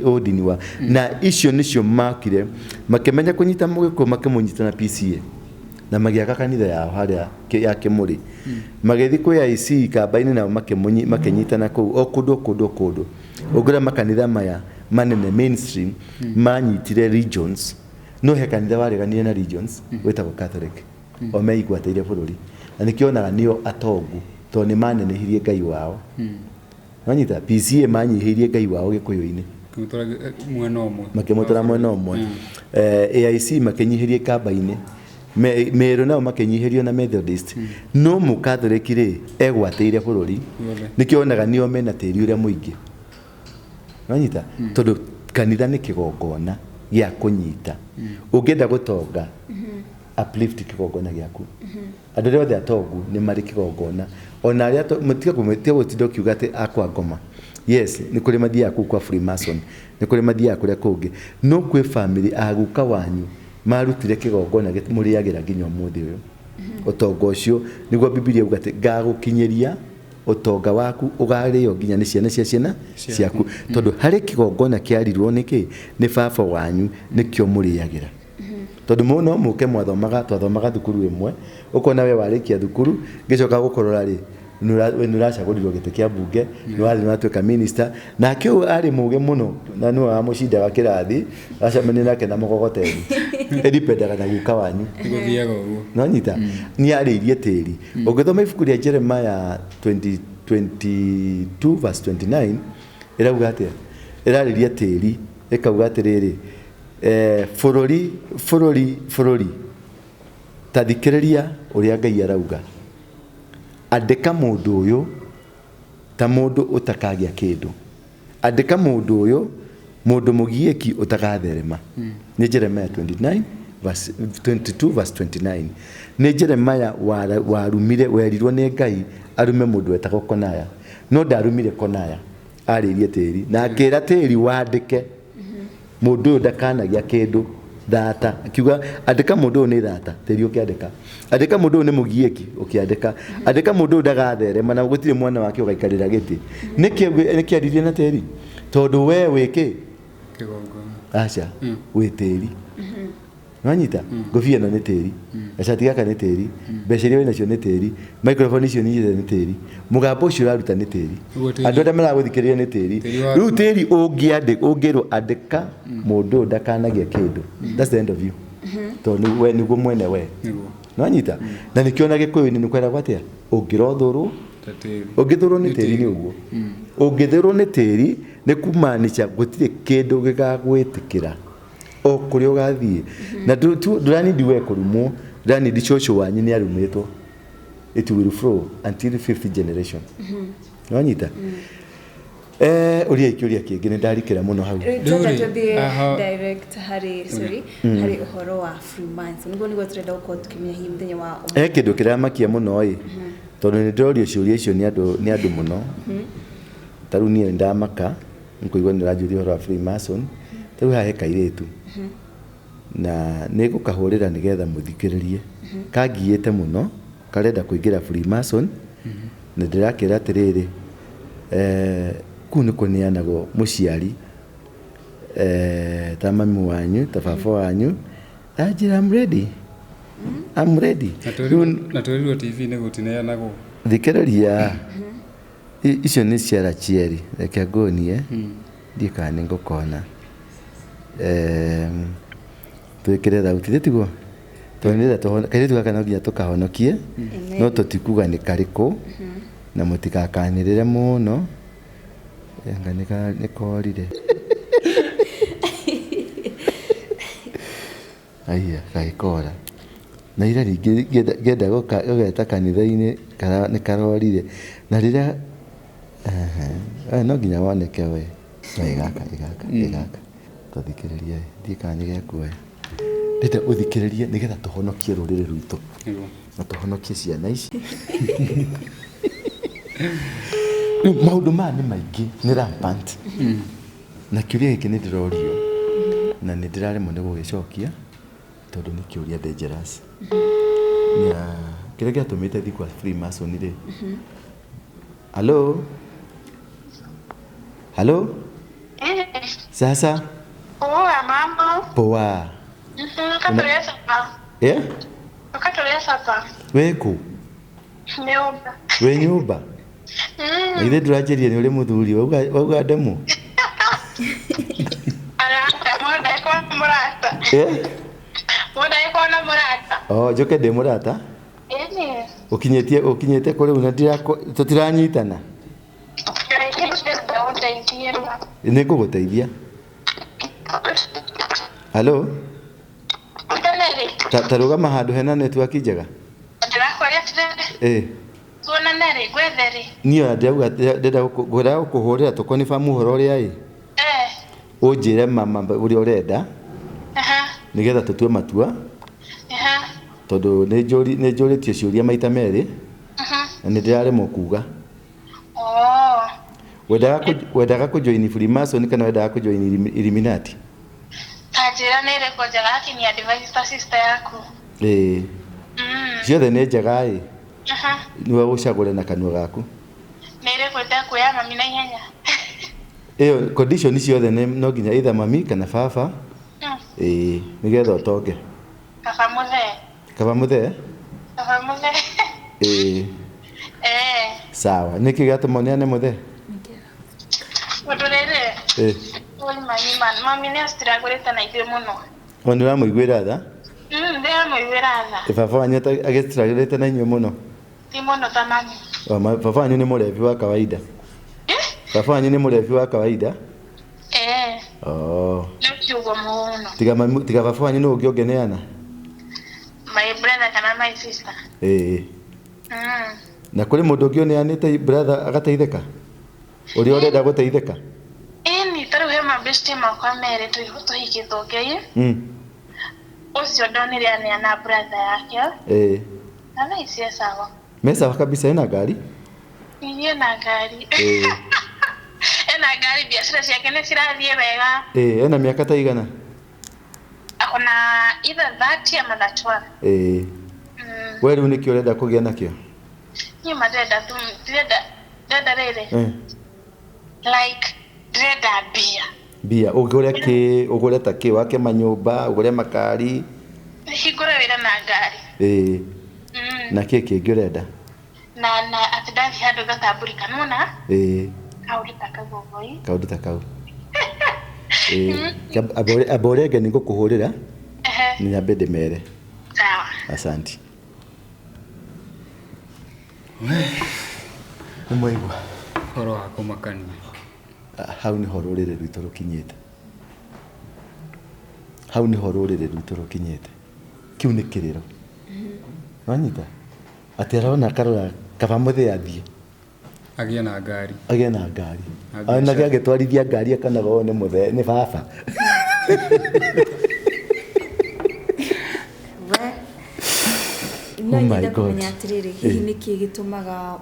ũndini wa. Na icio nĩcio makire, makĩmenya kũnyita Mũgĩkũyũ makĩmũnyita na PCA. Na magĩaka kanitha yao harĩa ya Kĩmũrĩ. Magĩthiĩ kwĩ IC kamba-inĩ nao makĩnyitana kũu, o kũndũ, o kũndũ, o kũndũ. Ũngĩrora makanitha maya manene mainstream, manyitire regions. No he kanitha wareganire na regions, wĩtagwo Catholic. O meigwatĩire bũrũri. Na nĩkĩo onaga nĩo atongu, tondũ nĩ manenehirie Ngai wao. Wanyita? PCA manyihĩirie Ngai wao Gĩkũyũ-inĩ. Makĩmũtwara mwena ũmwe. Makĩmũtwara mwena ũmwe. AIC makĩnyihĩrie kamba-inĩ. Meru nao makĩnyihĩrio na Methodist. No mũkathoreki rĩ egwatĩire bũrũri. Nĩkĩo onaga nĩo mena tĩri ũrĩa mũingĩ. Wanyita? Tondũ kanitha nĩ kĩgongona gĩa kũnyita. Ũngĩenda gũtonga, uplift kĩgongona gĩaku. Andũ arĩa othe atongu nĩ marĩ kĩgongona. Ona arĩa mũtiga gũtinda ũkiuga atĩ akwa ngoma. Yes, nĩ kũrĩ mathiaga kũu kwa Freemason, nĩ kũrĩ mathiaga kũrĩa kũngĩ. No kwĩ family a guka wanyu marutire kĩgongona mũrĩagĩra nginya ũmũthĩ ũyũ. Ũtonga ũcio nĩguo Bibilia yuga atĩ ngagũkinyĩria ũtonga waku ũgarĩo nginya nĩ ciana cia ciana ciaku. Tondũ harĩ kĩgongona kĩarirwo nĩkĩ nĩ baba wanyu nĩkĩo mũrĩagĩra. Tondũ mũno mũke mwathomaga twathomaga thukuru ĩmwe ũkona we warĩkia thukuru ngĩcoka gũkũrora rĩ we nĩũracagũrirwo gĩtĩ kĩa mbunge nĩwathiĩ nĩwatuĩka minister nake ũyũ arĩ mũgĩ mũno na nĩwe wamũcindaga kĩrathi acemania nake na mũgogoteni ĩdipendaga na guka wanyu Gũthiaga ũguo. nonyita nĩ arĩirie tĩri. Ũngĩthoma ibuku rĩa Jeremiah 22 verse 29 ĩrauga atĩa? Ĩrarĩria tĩri ĩkauga atĩrĩrĩ, bũrũri bũrũri bũrũri ta thikĩrĩria ũrĩa Ngai arauga. Andĩka mũndũ ũyũ ta mũndũ ũtakagĩa kĩndũ. Andĩka mũndũ ũyũ mũndũ mũgiĩki ũtagatherema. Nĩ Jeremiah 29 verse 22 verse 29. Nĩ Jeremiah warumire werirwo nĩ Ngai arume mũndũ wetagwo Konaya. No ndarumire Konaya, arĩirie tĩri na akĩra tĩri wandĩke mũndũ ũyũ ndakanagia kĩndũ thata. Akiuga andĩka mũndũ ũyũ nĩ thata, tĩri ũkĩandĩka. Andĩka mũndũ ũyũ nĩ mũgiĩki, ũkĩandĩka. Andĩka mũndũ ũyũ ndagatherema na gũtirĩ mwana wake ũgaikarĩra gĩtĩ. Nĩkĩ aririe na tĩri? Tondũ we wĩ kĩ? Kĩgongona. Aca, wĩ tĩri. Nwanyita? Ngobia ĩno nĩ tĩri. Gacati gaka nĩ tĩri. Mbeca iria wĩnacio nĩ tĩri. Microphone icio nyitĩte nĩ tĩri. Mũgambo ũcio ũraruta nĩ tĩri. Andũ arĩa maragũthikĩrĩria nĩ tĩri. Rĩu tĩri ũngĩrwo andĩka mũndũ ũyũ ndakanagia kĩndũ. That's the end of you. Tondũ we nĩguo mwene we. Nwanyita? Na nĩkĩo ona Gĩkũyũ-inĩ nĩ kweragwo atĩa? Ũngĩrothũrwo ũngĩthũrwo nĩ tĩri nĩ ũguo. Ũngĩthũrwo nĩ tĩri nĩ kumaanisha gũtirĩ kĩndũ gĩgagwĩtĩkĩra o kũrĩa ũgathiĩ. Na ndũranindi we kũrumwo, ndũranindi cũcũ wanyu nĩ arumĩtwo. It will flow until fifth generation. Nwanyita? Ũria kĩũria kĩngĩ nĩ ndarikĩra mũno hau. Rĩu tũthiĩ direct harĩ sorry harĩ ũhoro wa Freemason. Nĩguo tũrenda gũkorwo tũkĩmenya hihi mũthenya wa ũmũthĩ. Kĩndũ kĩramakia mũno ĩ. Tondũ nĩ ndĩrorio ciũria icio nĩ andũ mũno. Ta rĩu niĩ ndamaka nĩkũigua nĩ ũranjũria ũhoro wa Freemason. Ta rĩu haha he kairĩtu. Na nĩ ngũkahũrĩra nĩgetha mũthikĩrĩrie. Kangiĩte mũno, karenda kũingĩra Freemason. Na ndĩrakĩra atĩrĩrĩ, kũu nĩ kũneanagwo mũciari ta mami wanyu, ta baba wanyu. Anjĩra I'm ready. I'm ready. Na twerirwo TV nĩ gũtineanagwo. Thikĩrĩria. Icio nĩ ciara chieri. Reke nguonie. Ndiĩ kana nĩ ngũkona. Twĩkĩre thauti tiguo? Tondũ nĩgetha kairĩtu gaka no nginya tũkahonokie, no tũtikuga nĩ karĩkũ, na mũtikakanĩrĩre mũno. Anga nĩ korire. Aiya, gagĩkora. Na ira rĩngĩ ngĩenda gũgeta kanitha-inĩ nĩ karorire. Na rĩrĩa no nginya woneke we. Ĩgaka ĩgaka ĩgaka. Tũthikĩrĩrie, ndiĩ kana nĩ gekuoya. Ndĩrenda ũthikĩrĩrie nĩgetha tũhonokie rũrĩrĩ rwitũ. Na tũhonokie ciana ici. Rĩu maũndũ maya nĩ maingĩ, nĩ rampant. Na kĩũria gĩkĩ nĩ ndĩrorio na nĩ ndĩraremwo nĩ gũgĩcokia tondũ nĩ kĩũria dangerous. Na kĩrĩa gĩatũmĩte thiĩ kwa Freemason rĩ. Hello? Hello? Sasa? Poa mama. Poa. Ukatolea sapa. Eh? Ukatolea sapa. Weko? Nyumba. We nyumba? Na ithe ndũranjĩria nĩ ũrĩ mũthuri wauga ndemwo. Arata, mũndũ angĩkorwo na mũrata. Eh? Mũndũ angĩkorwo na mũrata. Oh, njoke ndĩ mũrata? Ĩni. Ũkinyĩte kũ rĩu na tũtiranyitana? Nĩ ngũgũteithia. Hello? Ta rũgama handũ hena network njega. Ndĩrakũria atĩrĩrĩ. Ĩ. Tuonane rĩ, ngwethe rĩ. Niĩ ona ndĩrauga ndĩrenda ngwendaga gũkũhũrĩra tũkonifam ũhoro ũrĩa ĩ. Eh. Ũnjĩre mama ũrĩa ũrenda. Aha. Nĩgetha tũtue matua. Aha. Tondũ nĩ njũrĩtio ciũria maita merĩ. Na nĩ ndĩraremwo kuga. Oh. Wendaga kũjoin Freemason kana wendaga kũjoin Illuminati? Ta njĩra nĩ ĩrĩkũ njega akini advise ta sister yaku. Ĩĩ. Ciothe nĩ njega ĩ. Aha. Nĩwe ũcagũre na kanua gaku. Nĩ ĩrĩkũ ĩtekuoya mami na ihenya? Ĩyo condition ciothe nĩ no nginya either mami kana baba. Ĩĩ, nĩgetha ũtonge. Kaba mũthee. Kaba mũthee? Kaba mũthee. Ĩĩ. Eh. Sawa. Nĩkĩ gĩatũma ũneane mũthee? Ũndũ rĩrĩ. Ĩĩ. Oi mami man, mami nĩ astrugglĩte na ithuĩ mũno. O nĩ ũramũiguĩra tha? Ndĩramũiguĩra tha. Baba wanyu agĩstrugglĩte na inyuĩ mũno? Ti mũno ta mami. O, baba wanyu nĩ mũrebi wa kawaida? Baba wanyu nĩ mũrebi wa kawaida? Eh. Oh. Nĩ kiugo mũno. Tiga mami, tiga baba wanyu nũ ũngĩ ũngĩneana? My brother kana my sister. Ĩĩ. Na kũrĩ mũndũ ũngĩ ũneanĩte brother agateithĩka? Ũrĩa ũrenda gũteithĩka? Ĩni, ta rĩu he mabeshte makwa merĩ tũhikĩtwo ngei. Ũcio ndonire aneana brother yake. Ĩĩ. Na thaa ici e sawa. Me sawa kabisa, ena ngari? Ĩĩ ena ngari. Ĩĩ. Ena ngari, biacara ciake nĩ cirathiĩ wega. Ĩĩ, ena mĩaka ta igana? Akona either 30 ama 31. Ĩĩ. We rĩu nĩkĩ ũrenda kũgĩa nakĩo? Niĩ ma ndĩrenda tu, ndĩrenda rĩrĩ. Like, ndĩrenda mbia. Mbia, ũgũre kĩ, ũgũre ta kĩ, wake manyũmba, ũgũre makari. Hingũre wĩra na ngari. Ĩĩ. Na kĩ kĩngĩ ũrenda? Na atĩ ndathiĩ handũ ngatambũrĩka, nĩwona? Ĩĩ. Kaũndũ ta kau ũguo ĩ. Kaũndũ ta kau. Ĩĩ. Amba ũrenge nĩ ngũkũhũrĩra. Nyambe ndĩmere. Sawa. Asante. Nĩ mwaigua? Ũhoro wa kũmakania. Hau nĩho rũrĩrĩ rwitũ rũkinyĩte. Hau nĩho rũrĩrĩ rwitũ rũkinyĩte. Kĩu nĩ kĩrĩro. Wanyita? Atĩ arona akarora kaba mũthee athiĩ. Agĩe na ngari. Agĩe na ngari. Onake agĩtwarithia ngari akanaga ũyũ nĩ mũthee, nĩ baba. No nyende kũmenya atĩrĩrĩ, hihi nĩkĩ gĩtũmaga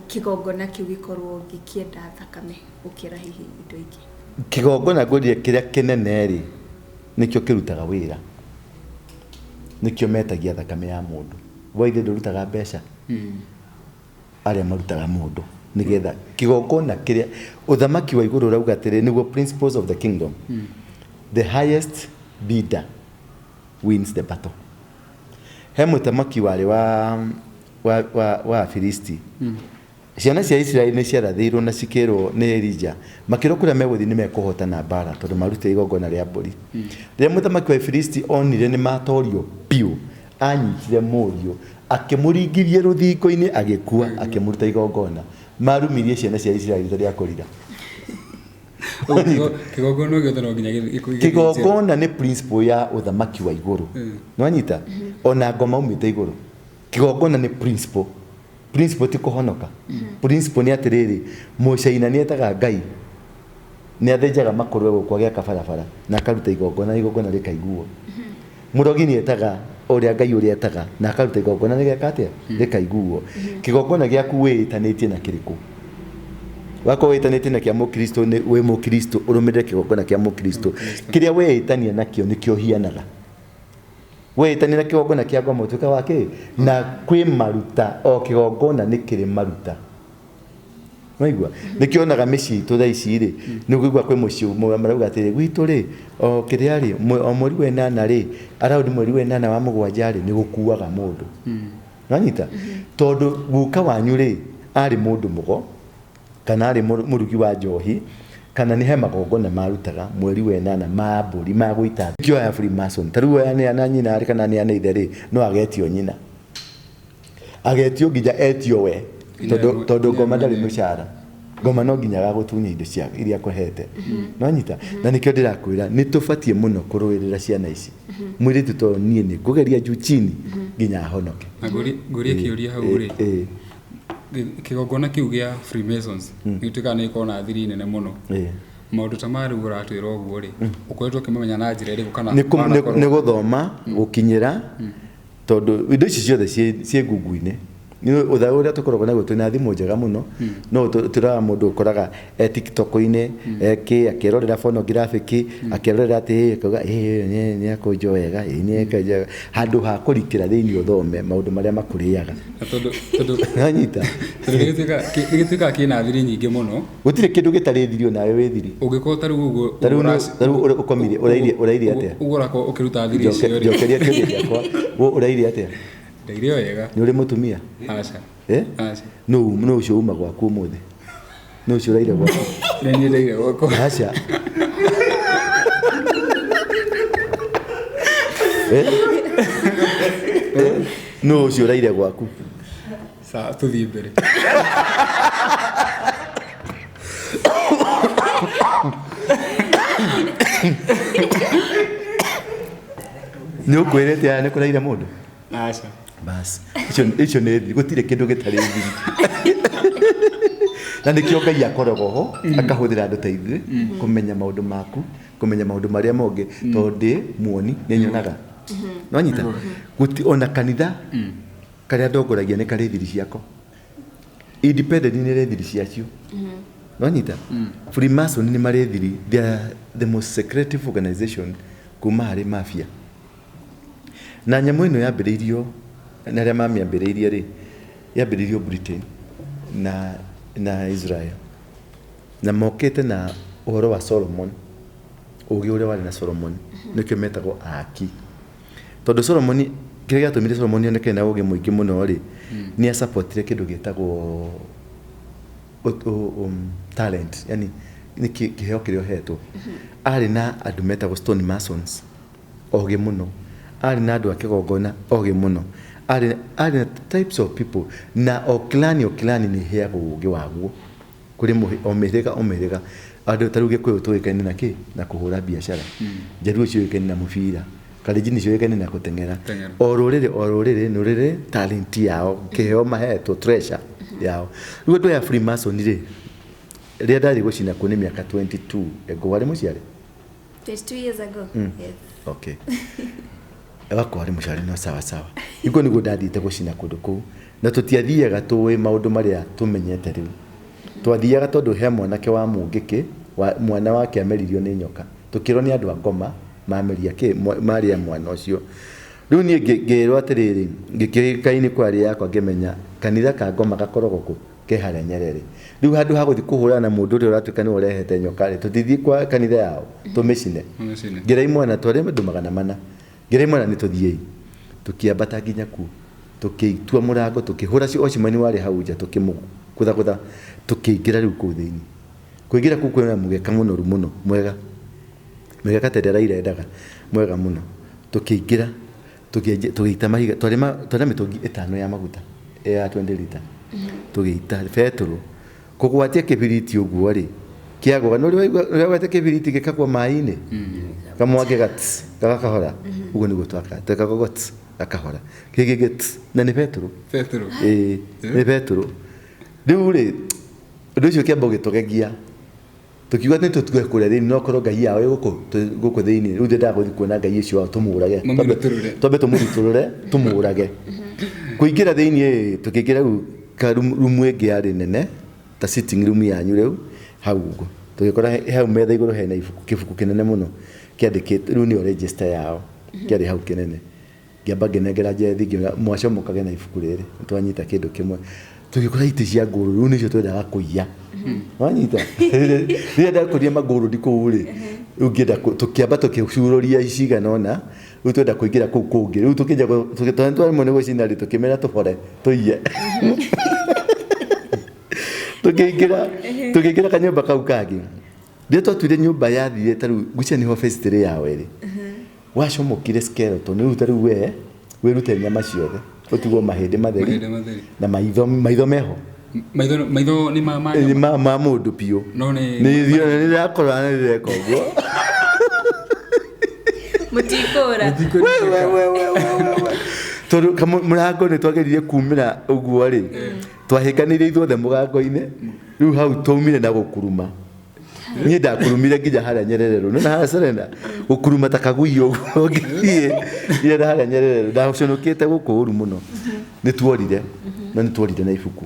kĩgongona kĩu gĩkorwo gĩkĩenda thakame gũkĩra hihi indo ingĩ? Kĩgongona ngwĩrire kĩrĩa kĩnene rĩ, nĩkĩo kĩrutaga wĩra. Nĩkĩo metagia thakame ya mũndũ. Waithe ndũrutaga mbeca. Arĩa marutaga mũndũ. Nĩgetha kĩgongona kĩrĩa ũthamaki wa igũrũ ũrauga atĩrĩ, nĩguo principles of the kingdom. The highest bidder wins the battle. He mũthamaki warĩ wa Afilisti. Ciana cia Isiraeli nĩ ciarathĩirwo na cikĩrwo nĩ Elija. Makĩrwo kũrĩa megũthiĩ nĩ mekũhotana mbara tondũ marutire igongona rĩa mbũri. Rĩrĩa mũthamaki wa Afilisti onire nĩ matorio biũ, anyitire mũriũ, akĩmũringirie rũthingo-inĩ agĩkua, akĩmũruta igongona. Marumirie ciana cia Isiraeli rita rĩa kũrira. Kĩgongona gĩothe no nginya gĩthiĩ. Kĩgongona nĩ principle ya ũthamaki wa igũrũ. Nĩwanyita? Ona ngoma umĩte igũrũ. Kĩgongona nĩ principle. Principle ti kũhonoka. Principle nĩ atĩrĩrĩ, mũcaina nĩ etaga Ngai. Nĩ athĩnjaga makũrwe gũkũ agĩaka barabara na akaruta igongona, igongona rĩkaiguo. Mũrogi nĩ etaga ũrĩa Ngai ũrĩa etaga na akaruta igongona rĩgeka atĩa? Rĩkaiguo. Kĩgongona gĩaku wĩĩtanĩtie na kĩrĩkũ? Wakorwo wĩtanĩtie na kĩa mũkristo nĩ wĩ mũkristo, ũrũmĩrĩre kĩgongona kĩa mũkristo. Kĩrĩa weĩtania nakĩo nĩkĩo ũhianaga. Weĩtania na kĩgongona kĩa ngoma ũtuĩka wa kĩ? Na kwĩ maruta, o kĩgongona nĩ kĩrĩ maruta. Waigua? Nĩkĩo onaga mĩciĩ itũ thaa ici rĩ, nĩ ũkũigua kwĩ mũciĩ ũmwe marauga atĩrĩ, gwitũ rĩ, o kĩrĩa rĩ, o mweri wa ĩnana rĩ, around mweri wa ĩnana wa mũgwanja rĩ, nĩ gũkuaga mũndũ. Wanyita? Tondũ guka wanyu rĩ, arĩ mũndũ mũgo, kana arĩ mũrugi wa njohi, kana nĩ he magongona marutaga mweri wa ĩnana ma mbũri ma gũita. Nĩkĩo aya Freemason, ta rĩu aya nĩ nyina rĩ kana nĩ ana ithe rĩ, no agetio nyina. Agetio nginya etio we, tondũ ngoma ndarĩ mũcara. Ngoma no nginya agagũtunya indo cia iria akũhete. Nonyita? Na nĩkĩo ndĩrakwĩra nĩ tũbatiĩ mũno kũrũĩrĩra ciana ici. Mũirĩtu to niĩ nĩ ngũgeria juu chini nginya ahonoke. Na ngũrie kĩũria hau rĩ, kĩgongona kĩu gĩa Freemasons nĩ gĩtuĩkaga nĩ gĩkoragwo na thiri nene mũno. Maũndũ ta maya rĩu ũratwĩra ũguo rĩ, ũkoretwo ũkĩmamenya na njĩra ĩrĩkũ kana Nĩ gũthoma, gũkinyĩra, tondũ indo ici ciothe ciĩ ngungu-inĩ. Nĩ ũtha ũrĩa tũkoragwo naguo twĩna thimũ njega mũno, no tũraga mũndũ ũkoraga e TikTok-inĩ, e kĩ, akĩrorera phonographic, akĩrorera atĩ, akauga, ĩ, nĩ akũnjwo wega, ĩ, nĩ akũnjwo wega. Handũ ha kũrikĩra thĩinĩ ũthome maũndũ marĩa makũrĩaga. Na tondũ Nĩwanyita? Tondũ nĩ gĩtuĩkaga kĩna thiri nyingĩ mũno. Gũtirĩ kĩndũ gĩtarĩ thiri onawe wĩ thiri. Ũngĩkorwo ta rĩu ũguo Ta rĩu ta rĩu ũkomire, ũrairie atĩa? Ũguo ũrakorwo ũkĩruta thiri icio rĩ. Njokeria kĩũria gĩakwa. Wo ũrairie atĩa? Ndairie wega. Nĩ ũrĩ mũtumia? Aca. Eh? Aca. Nũ ũcio uma gwaku ũmũthĩ? Nũ ũcio ũraire gwaku? Nĩ niĩ ndaire gwakwa. Aca. Eh? Eh? Nũ ũcio ũraire gwaku? Sawa, tũthiĩ mbere. Nĩ ũkwĩrĩte aya nĩ kũraire mũndũ? Aca. Bas, icio nĩ thiri, gũtirĩ kĩndũ gĩtarĩ thiri. Na nĩkĩo Ngai akoragwo ho, akahũthĩra andũ ta ithuĩ, kũmenya maũndũ maku, kũmenya maũndũ marĩa mangĩ, tondũ ndĩ muoni, nĩ nyonaga. Nĩwanyita? Gũti, ona kanitha, karĩa ndongoragia nĩ karĩ thiri ciako. Independent nĩ rĩ thiri ciacio. Nĩwanyita? Freemason nĩ marĩ thiri, they are the most secretive organization kuma harĩ mafia. Na nyamũ ĩno yambĩrĩirio, na arĩa mamĩambĩrĩirie rĩ, yambĩrĩirio Britain na Israel. Na mokĩte na ũhoro wa Solomon, ũgĩ ũrĩa warĩ na Solomon, nĩkĩo metagwo aaki. Tondũ Solomon, kĩrĩa gĩatũmire Solomon oneke na ũgĩ mũingĩ mũno rĩ, nĩ asupportire kĩndũ gĩtagwo talent, yani nĩ kĩheo kĩrĩa ũhetwo. Arĩ na andũ metagwo stone masons, ogĩ mũno. Arĩ na andũ a kĩgongona ogĩ mũno. Arĩ na types of people, na o clan o clan nĩ ĩheagwo ũgĩ waguo. Kũrĩ o mĩhĩrĩga o mĩhĩrĩga. Andũ ta rĩu Gĩkũyũ tũĩkaine na kĩ? Na kũhũra biacara. Njaruo ciũĩkaine na mũbira. Kalenjin ciũĩkaine na gũteng'era. O rũrĩrĩ o rũrĩrĩ nĩ rũrĩ talent yao, kĩheo mahetwo, treasure yao. Rĩu andũ aya Freemason rĩ, rĩrĩa ndathiĩ gũcina kuo nĩ mĩaka 22 ago, warĩ mũciare? 22 years ago. Yes. Okay. Wakwa warĩ mũciare no sawa sawa. Niguo niguo ndathiĩte gũcina kũndũ kũu. Na tũtiathiaga tũĩ maũndũ marĩa tũmenyete rĩu. Twathiaga tondũ he mwanake wa Mũngĩkĩ, mwana wake ameririo nĩ nyoka. Tũkĩrwo nĩ andũ a ngoma mameria kĩ, marĩa mwana ũcio. Rĩu niĩ ngĩrwo atĩrĩrĩ, ngĩkĩkainĩ kwa rĩ yakwa ngĩmenya kanitha ka ngoma gakoragwo kũ, ke harĩa Nyerere. Rĩu handũ ha gũthiĩ kũhũrana na mũndũ ũrĩa ũratuĩka nĩwe ũrehete nyoka rĩ, tũtithiĩ kwa kanitha yao, tũmĩcine. Tũmĩcine. Ngĩra imwana, twarĩ andũ 400. Ngĩra imwana nĩ tũthiĩi. Tũkĩambata nginya kuo. Tũkĩtua mũrango, tũkĩhũra ocimani warĩ hau nja, tũkĩmũgũthagũtha, tũkĩingĩra rĩu kũu thĩinĩ. Kũingĩra kũu kwĩna mũgeka mũnoru mũno, mwega. Mĩgeka ta ĩrĩa Raila endaga, mwega mũno. Tũkĩingĩra, tũgĩita mahiga, twarĩ na mĩtũngi 5 ya maguta, ya 20 liter. Tũgĩita betũrũ. Kũgwatia kĩbiriti ũguo rĩ, kĩagũa. Nĩ ũrĩ waigua kĩbiriti gĩkagũa maĩ-inĩ? Kamwaki gats, gagakahora. Ũguo nĩguo twakaga. Twekaga ũguo tss, gakahora. Kĩngĩ gĩ tss, na nĩ betũrũ. Betũrũ. Ĩĩ, nĩ betũrũ. Rĩu rĩ, ũndũ ũcio ũkĩamba ũgĩtũgegia. Tũkiuga nĩ tũtue kũrĩa thĩinĩ, no korwo Ngai yao ĩ gũkũ thĩinĩ. Rĩu ndĩendaga gũthiĩ kuona Ngai ũcio wao tũmũrage. Mamũrutũrũre. Twambe tũmũrutũrũre, tũmũrage. Kũingĩra thĩinĩ, tũkĩingĩra rĩu ka rumu ĩngĩ yarĩ nene, ta sitting room yanyu rĩu, hau ũguo. Tũgĩkora hau metha igũrũ hena ibuku, kĩbuku kĩnene mũno kĩandĩkĩtwo, rĩu nĩyo register yao, kĩarĩ hau kĩnene. Ngĩamba ngĩnengera Njethi, ngĩmwĩra, mwacomokage na ibuku rĩrĩ, nĩtwanyita kĩndũ kĩmwe. Tũgĩkora itĩ cia ngũrũ, rĩu nĩcio twendaga kũiya. Wanyita? Rĩrĩa ndakũria mangũrũ kũu rĩ, rĩu ngĩenda tũkĩamba tũkĩcurũria cigana ũna, rĩu twenda kũingĩra kũu kũngĩ. Rĩu tũkĩnja twaremwo nĩ gũcina rĩ, tũkĩmera tũbore, tũiye. Tũkĩingĩra kanyũmba kau kangĩ. Rĩrĩa twatuire nyũmba yathire ta rĩu, ngwĩciria nĩho phase 3 yao ĩrĩ. Wacomokire skeleton, rĩu ta rĩu we, wĩrute nyama ciothe, ũtigwo mahĩndĩ matheri, Mahĩndĩ matheri. na maitho meho. Maitho maitho nĩ ma ma Nĩ ma mũndũ biũ. No nĩ Nĩ ithuĩ nĩ ndĩrakora nĩ ndĩreka ũguo. Mũtikũra. We, we, we, we, we, we. Tondũ mũrango nĩ twageririe kumĩra ũguo rĩ, twahĩnganĩire ithuothe mũgango-inĩ, rĩu hau twaumire na gũkuruma. Niĩ ndakurumire nginya harĩa Nyerere Road. Nĩwona harĩa Serena? Gũkuruma ta kagui ũguo ngĩthiĩ nginya harĩa Nyerere Road. Ndaconokete gũkũ ũru mũno. Nĩ tuorire, no nĩ tuorire na ibuku.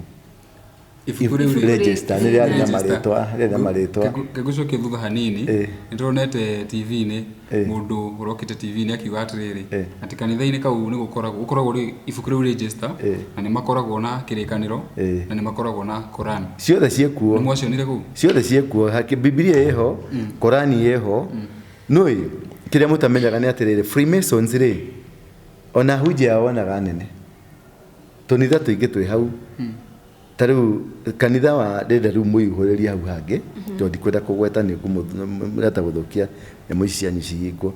Ibuku rĩu rĩ- Register, nĩ rĩarĩ na Register. marĩtwa, rĩarĩ na marĩtwa. Ngĩgũcokia thutha hanini, nĩ tũronete TV-inĩ mũndũ ũrokĩte TV-inĩ akiuga atĩrĩrĩ, atĩ kanitha-inĩ kau nĩ gũkoragwo gũkoragwo rĩ ibuku rĩu register, na nĩ makoragwo na kĩrĩkanĩro, na nĩ makoragwo na Koran. Ciothe ciĩkuo. Nĩ mwacionire kũu? Ciothe ciĩkuo. Bibilia ĩho, Korani ĩho. Nũĩ kĩrĩa mũtamenyaga nĩ atĩrĩrĩ, Freemasons rĩ, ona hunjia yao wonaga nene. Tũnitha tũingĩ twĩ hau. Ta rĩu kanitha wa ndĩrenda rĩu mũihũrĩrie hau hangĩ, tondũ ndikwenda kũgweta nĩ mũrenda gũthũkia nyamũ ici cianyu cihingwo.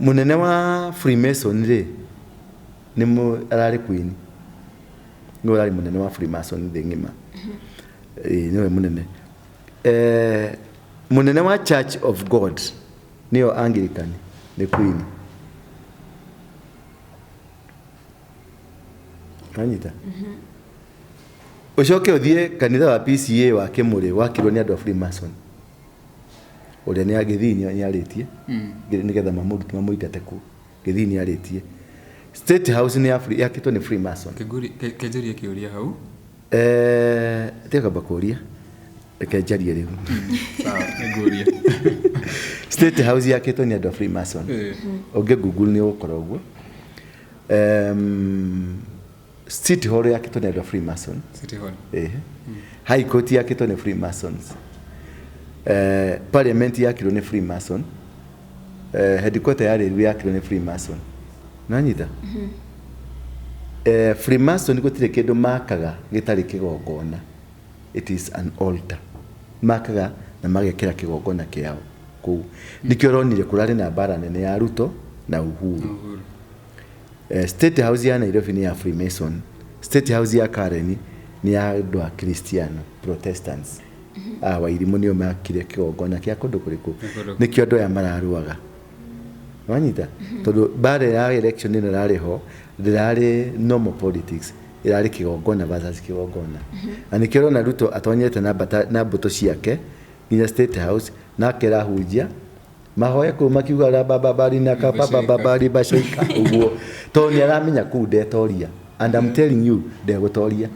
Mũnene wa Freemason rĩ, nĩ ararĩ queen. Nĩwe ũrarĩ mũnene wa Freemason thĩ ng'ima. Ĩĩ, nĩwe mũnene. Mũnene wa Church of God nĩyo Anglican, nĩ queen. Wanyita? Ũcoke ũthiĩ kanitha wa PCA wa Kĩmũrĩ wakirwo nĩ andũ a Freemason. Ũrĩa nĩ Gĩthii nĩ arĩtie, nĩgetha mamũingate kũu. Gĩthii nĩ arĩtie. State House nĩ yakĩtwo nĩ Freemason. Kenjerie kĩũria hau. Tiga kwamba kũria. Reke njarie rĩu. Sawa, nĩngũria. State House yakĩtwo nĩ andũ a Freemason. Ũngĩ Google nĩ ũgũkora ũguo. City Hall yakĩtwo nĩ andũ a Freemason. City Hall. High Court yakĩtwo nĩ Freemasons. Parliament yakirwo nĩ Freemason. Headquarter ya rĩu yakirwo nĩ Freemason. Nanyita? Freemason gũtirĩ kĩndũ makaga gĩtarĩ kĩgongona. It is an altar. Makaga na magekĩra kĩgongona kĩao kũu. Nĩkĩo ũronire kũrarĩ na mbara nene ya Ruto na Uhuru. State House ya Nairobi nĩ ya Freemason. State House ya Karen nĩ ya andũ a Kristiano, Protestants. Wairimũ nĩo makire kĩgongona kĩa kũndũ kũrĩkũ. Nĩkĩo andũ aya mararũaga. Wanyita? Tondũ mbara ya election ĩno ĩrarĩ ho, ndĩrarĩ normal politics, ĩrarĩ kĩgongona versus kĩgongona. Na nĩkĩo ũrona Ruto atonyete na mbũtũ ciake nginya State House, na akerahunjia mahoya kũu makiuga ra baba bari na ka baba baba bashaika ũguo, tondũ nĩ aramenya kũu ndetoria. And I'm telling you, ndegũtoria.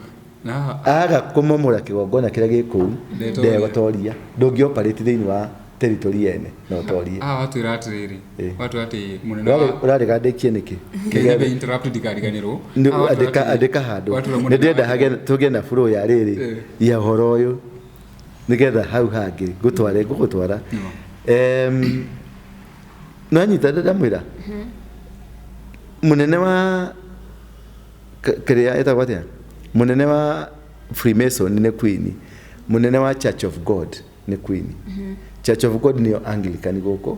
Aga kũmomora kĩgongona kĩrĩa gĩ kũu, ndegũtoria. Ndũngĩ operate thĩinĩ wa territory ene no ũtorie. Watwĩra atĩrĩrĩ, watwĩra atĩ mũnene wa Ũrarĩgandĩkie nĩkĩ? Kĩnyambe interrupt ndikariganĩrwo. Andĩka handũ. Nĩ ndĩrenda tũgĩe na flow ya rĩrĩ ya ũhoro ũyũ, nĩgetha hau hangĩ ngũtware ngũgũtwara. Nanyita ndamwĩra mũnene wa kĩrĩa ĩtagwo atĩa? Mũnene wa Freemason nĩ Queen. Mũnene wa Church of God nĩ Queen. Church of God nĩyo Anglican gũkũ,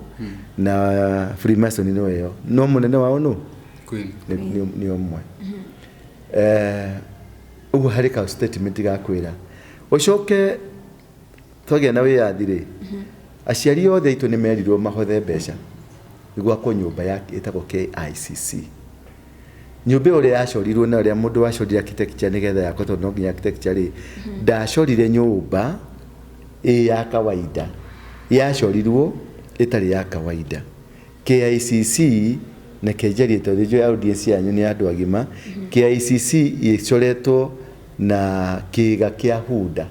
na Freemason nĩyo ĩyo. No mũnene wao nũ? Queen. Nĩ ũmwe. Ũguo harĩ ka statement ga kwĩra. Ũcoke twagĩa na wĩyathi rĩ, aciari othe aitũ nĩ merirwo mahothe mbeca gwakwo nyũmba ya ĩtagwo KICC. Nyũmba ĩyo ũrĩa yacorirwo na ũrĩa mũndũ wacorire architecture nĩgetha yakwo, tondũ no nginya architecture rĩ, ndacorire nyũmba ĩ ya kawaida, yacorirwo ĩtarĩ ya kawaida. KICC na kenjarie tondũ njũĩ audience yanyu nĩ andũ agima. KICC ĩcoretwo na kĩga kĩa hunda.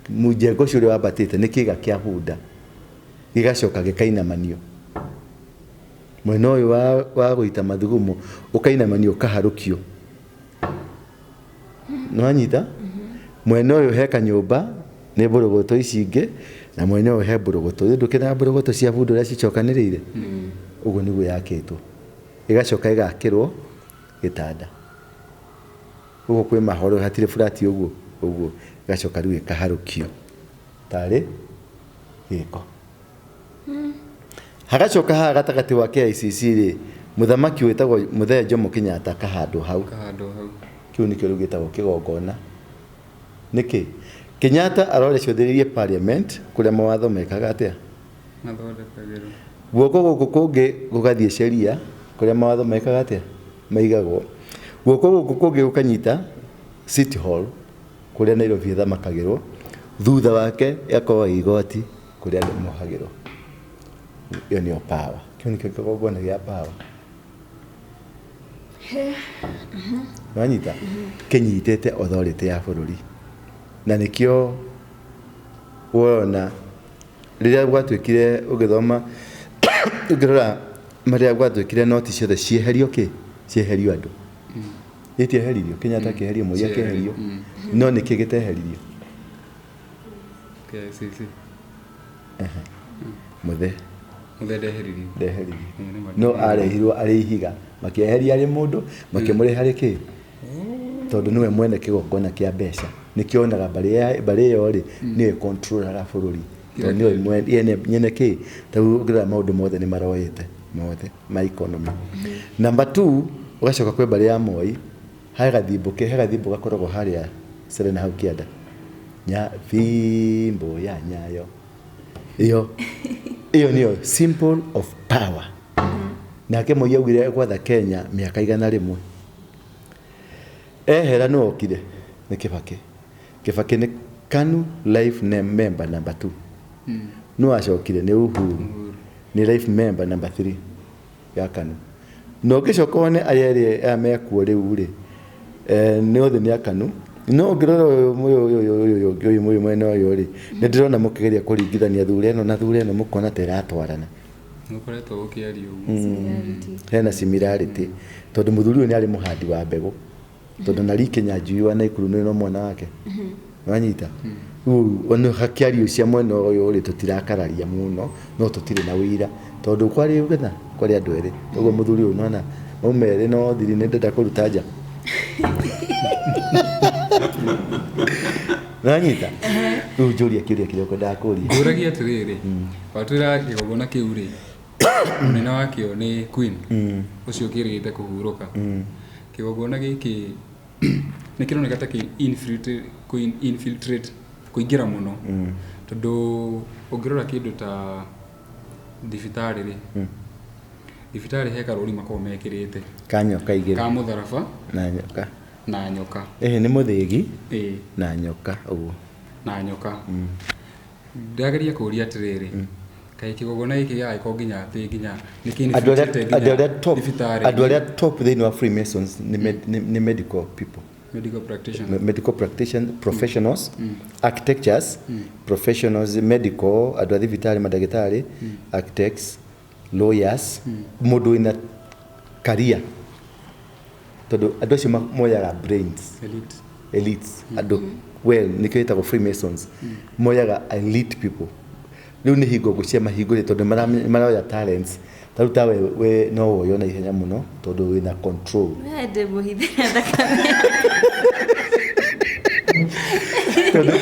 Mũjengo ũcio ũrĩa wambatĩte nĩ kĩga kĩa hunda, gĩgacoka gĩkainamanio mwena ũyũ wa gũita mathugumo, ũkainamanio ũkaharũkio. Nĩwanyita? Mwena ũyũ he kanyũmba nĩ mbũrũgũtũ ici ingĩ, na mwena ũyũ he mbũrũgũtũ. Ndũkĩona mbũrũgũtũ cia bunda ũrĩa cicokanĩrĩire? Ũguo nĩguo yakĩtwo, ĩgacoka ĩgakĩrwo gĩtanda. Ũguo kwĩ mahoro, hatirĩ burati ũguo ũguo, ĩgacoka rĩu ĩkaharũkio tarĩ gĩko. Hagacoka haha gatagatĩ wa KICC rĩ, mũthamaki wĩtagwo Mũthee Jomo Kenyatta akahandwo hau. Akahandwo hau. Kĩu nĩkĩo rĩu gĩtagwo kĩgongona. Nĩkĩ? Kenyatta arore cũthĩrĩrie parliament kũrĩa mawatho mekaga atĩa? Mathondekagĩrwo. Guoko gũkũ kũngĩ gũgathiĩ sheria kũrĩa mawatho mekaga atĩa? Maigagwo. Guoko gũkũ kũngĩ gũkanyita City Hall kũrĩa Nairobi ĩthamakagĩrwo. Thutha wake ĩgakorwo igoti kũrĩa andũ mohagĩrwo. Ĩyo nĩyo power. Kĩu nĩkĩo kĩgongona gĩa power. Wanyita? Kĩnyitĩte authority ya bũrũri. Na nĩkĩo wona rĩrĩa gwatuĩkire ũgĩthoma ũngĩrora marĩa gwatuĩkire noti ciothe cieherio kĩ? Cieherio andũ. Itieheririo, Kenyatta akĩeherio, Moi akĩeherio. No nĩkĩ gĩteheririo? KICC. Mũthee Mũthee ndeheririo. ndeheririo. Nĩ ma. No arehirwo arĩ ihiga, makĩeheria arĩ mũndũ, makĩmũrehe arĩ kĩ? Tondũ nĩwe mwene kĩgongona kĩa mbeca. Nĩkĩo onaga mbarĩ ĩyo rĩ, nĩyo ĩcontrolaga bũrũri. Tondũ nĩyo nyene kĩ? Ta rĩu ũngĩrora maũndũ mothe nĩ maroete mothe ma economy. Number 2, ũgacoka kwĩ mbarĩ ya Moi, he gathimbo gakoragwo harĩa Serena hau kĩanda. Fimbo ya Nyayo. Ĩyo nĩyo symbol of power. Nake Moi augire egwatha Kenya mĩaka 100. Ehera nĩ okire nĩ Kibaki. Kibaki nĩ KANU life member number 2. No acokire nĩ Uhuru. Nĩ life member number 3 ya KANU. Na ũngĩcoka wone aya erĩ aya mekuo rĩu rĩ, nĩ othe nĩ a KANU. No ũngĩrora ũyũ mwena ũyũ rĩ, nĩ ndĩrona mũkĩgeria kũringithania thura ĩno na thura ĩno mũkona ta ĩratwarana. Nĩũkoretwo ũkĩaria ũguo. Hena similarity. Tondũ mũthuri ũyũ nĩ arĩ mũhandi wa mbegũ. Tondũ na Lee Kinyanjui wa Naikuru nĩ no mwana wake. Wanyita? Rĩu ona hakĩario cia mwena ũyũ rĩ, tũtirakararia mũno, no tũtirĩ na ũira. Tondũ kwarĩ getha, kwarĩ andũ erĩ. Ũguo mũthuri ũyũ nona mauma erĩ no thiri nĩ ndenda kũruta nja. Wanyita? Rĩu njũria kĩũria kĩrĩa ũkwendaga kũria. Ngũragia atĩrĩrĩ, watwĩra kĩgongona kĩu rĩ, mũnene wakĩo nĩ Queen, ũcio ũkĩrĩgĩte kũhurũka. Kĩgongona gĩkĩ nĩ kĩroneka ta kĩ infiltrate kũingĩra mũno. Tondũ ũngĩrora kĩndũ ta thibitarĩ rĩ, thibitarĩ he karũri makoragwo mekĩrĩte. Ka nyoka igĩrĩ. Ka mũtharaba. Na nyoka. Na nyoka. Ĩhĩ nĩ mũthĩgi. Na nyoka ũguo. Na nyoka. Ndageria kũria atĩrĩrĩ, kaĩ kĩgongona gĩkĩ gĩgagĩkorwo nginya atĩ nginya nĩ kĩ infiltrate nginya thibitarĩ? Andũ arĩa top thĩinĩ wa Freemasons nĩ medical people. Medical practitioners. Medical practitioners, professionals, architectures, professionals, medical, andũ a thibitarĩ, mandagĩtarĩ, architects, lawyers, mũndũ wĩna career. Tondũ andũ acio moyaga brains. Elite. Elites. Andũ, well, nĩkĩo ĩtagwo Freemasons. Moyaga elite people. Rĩu nĩ hingo ngũcia mahingũrĩ tondũ maroya talents. Ta rĩu ta we no woywo na ihenya mũno tondũ wĩna control. We ndĩ mũhithe thakame. Tondũ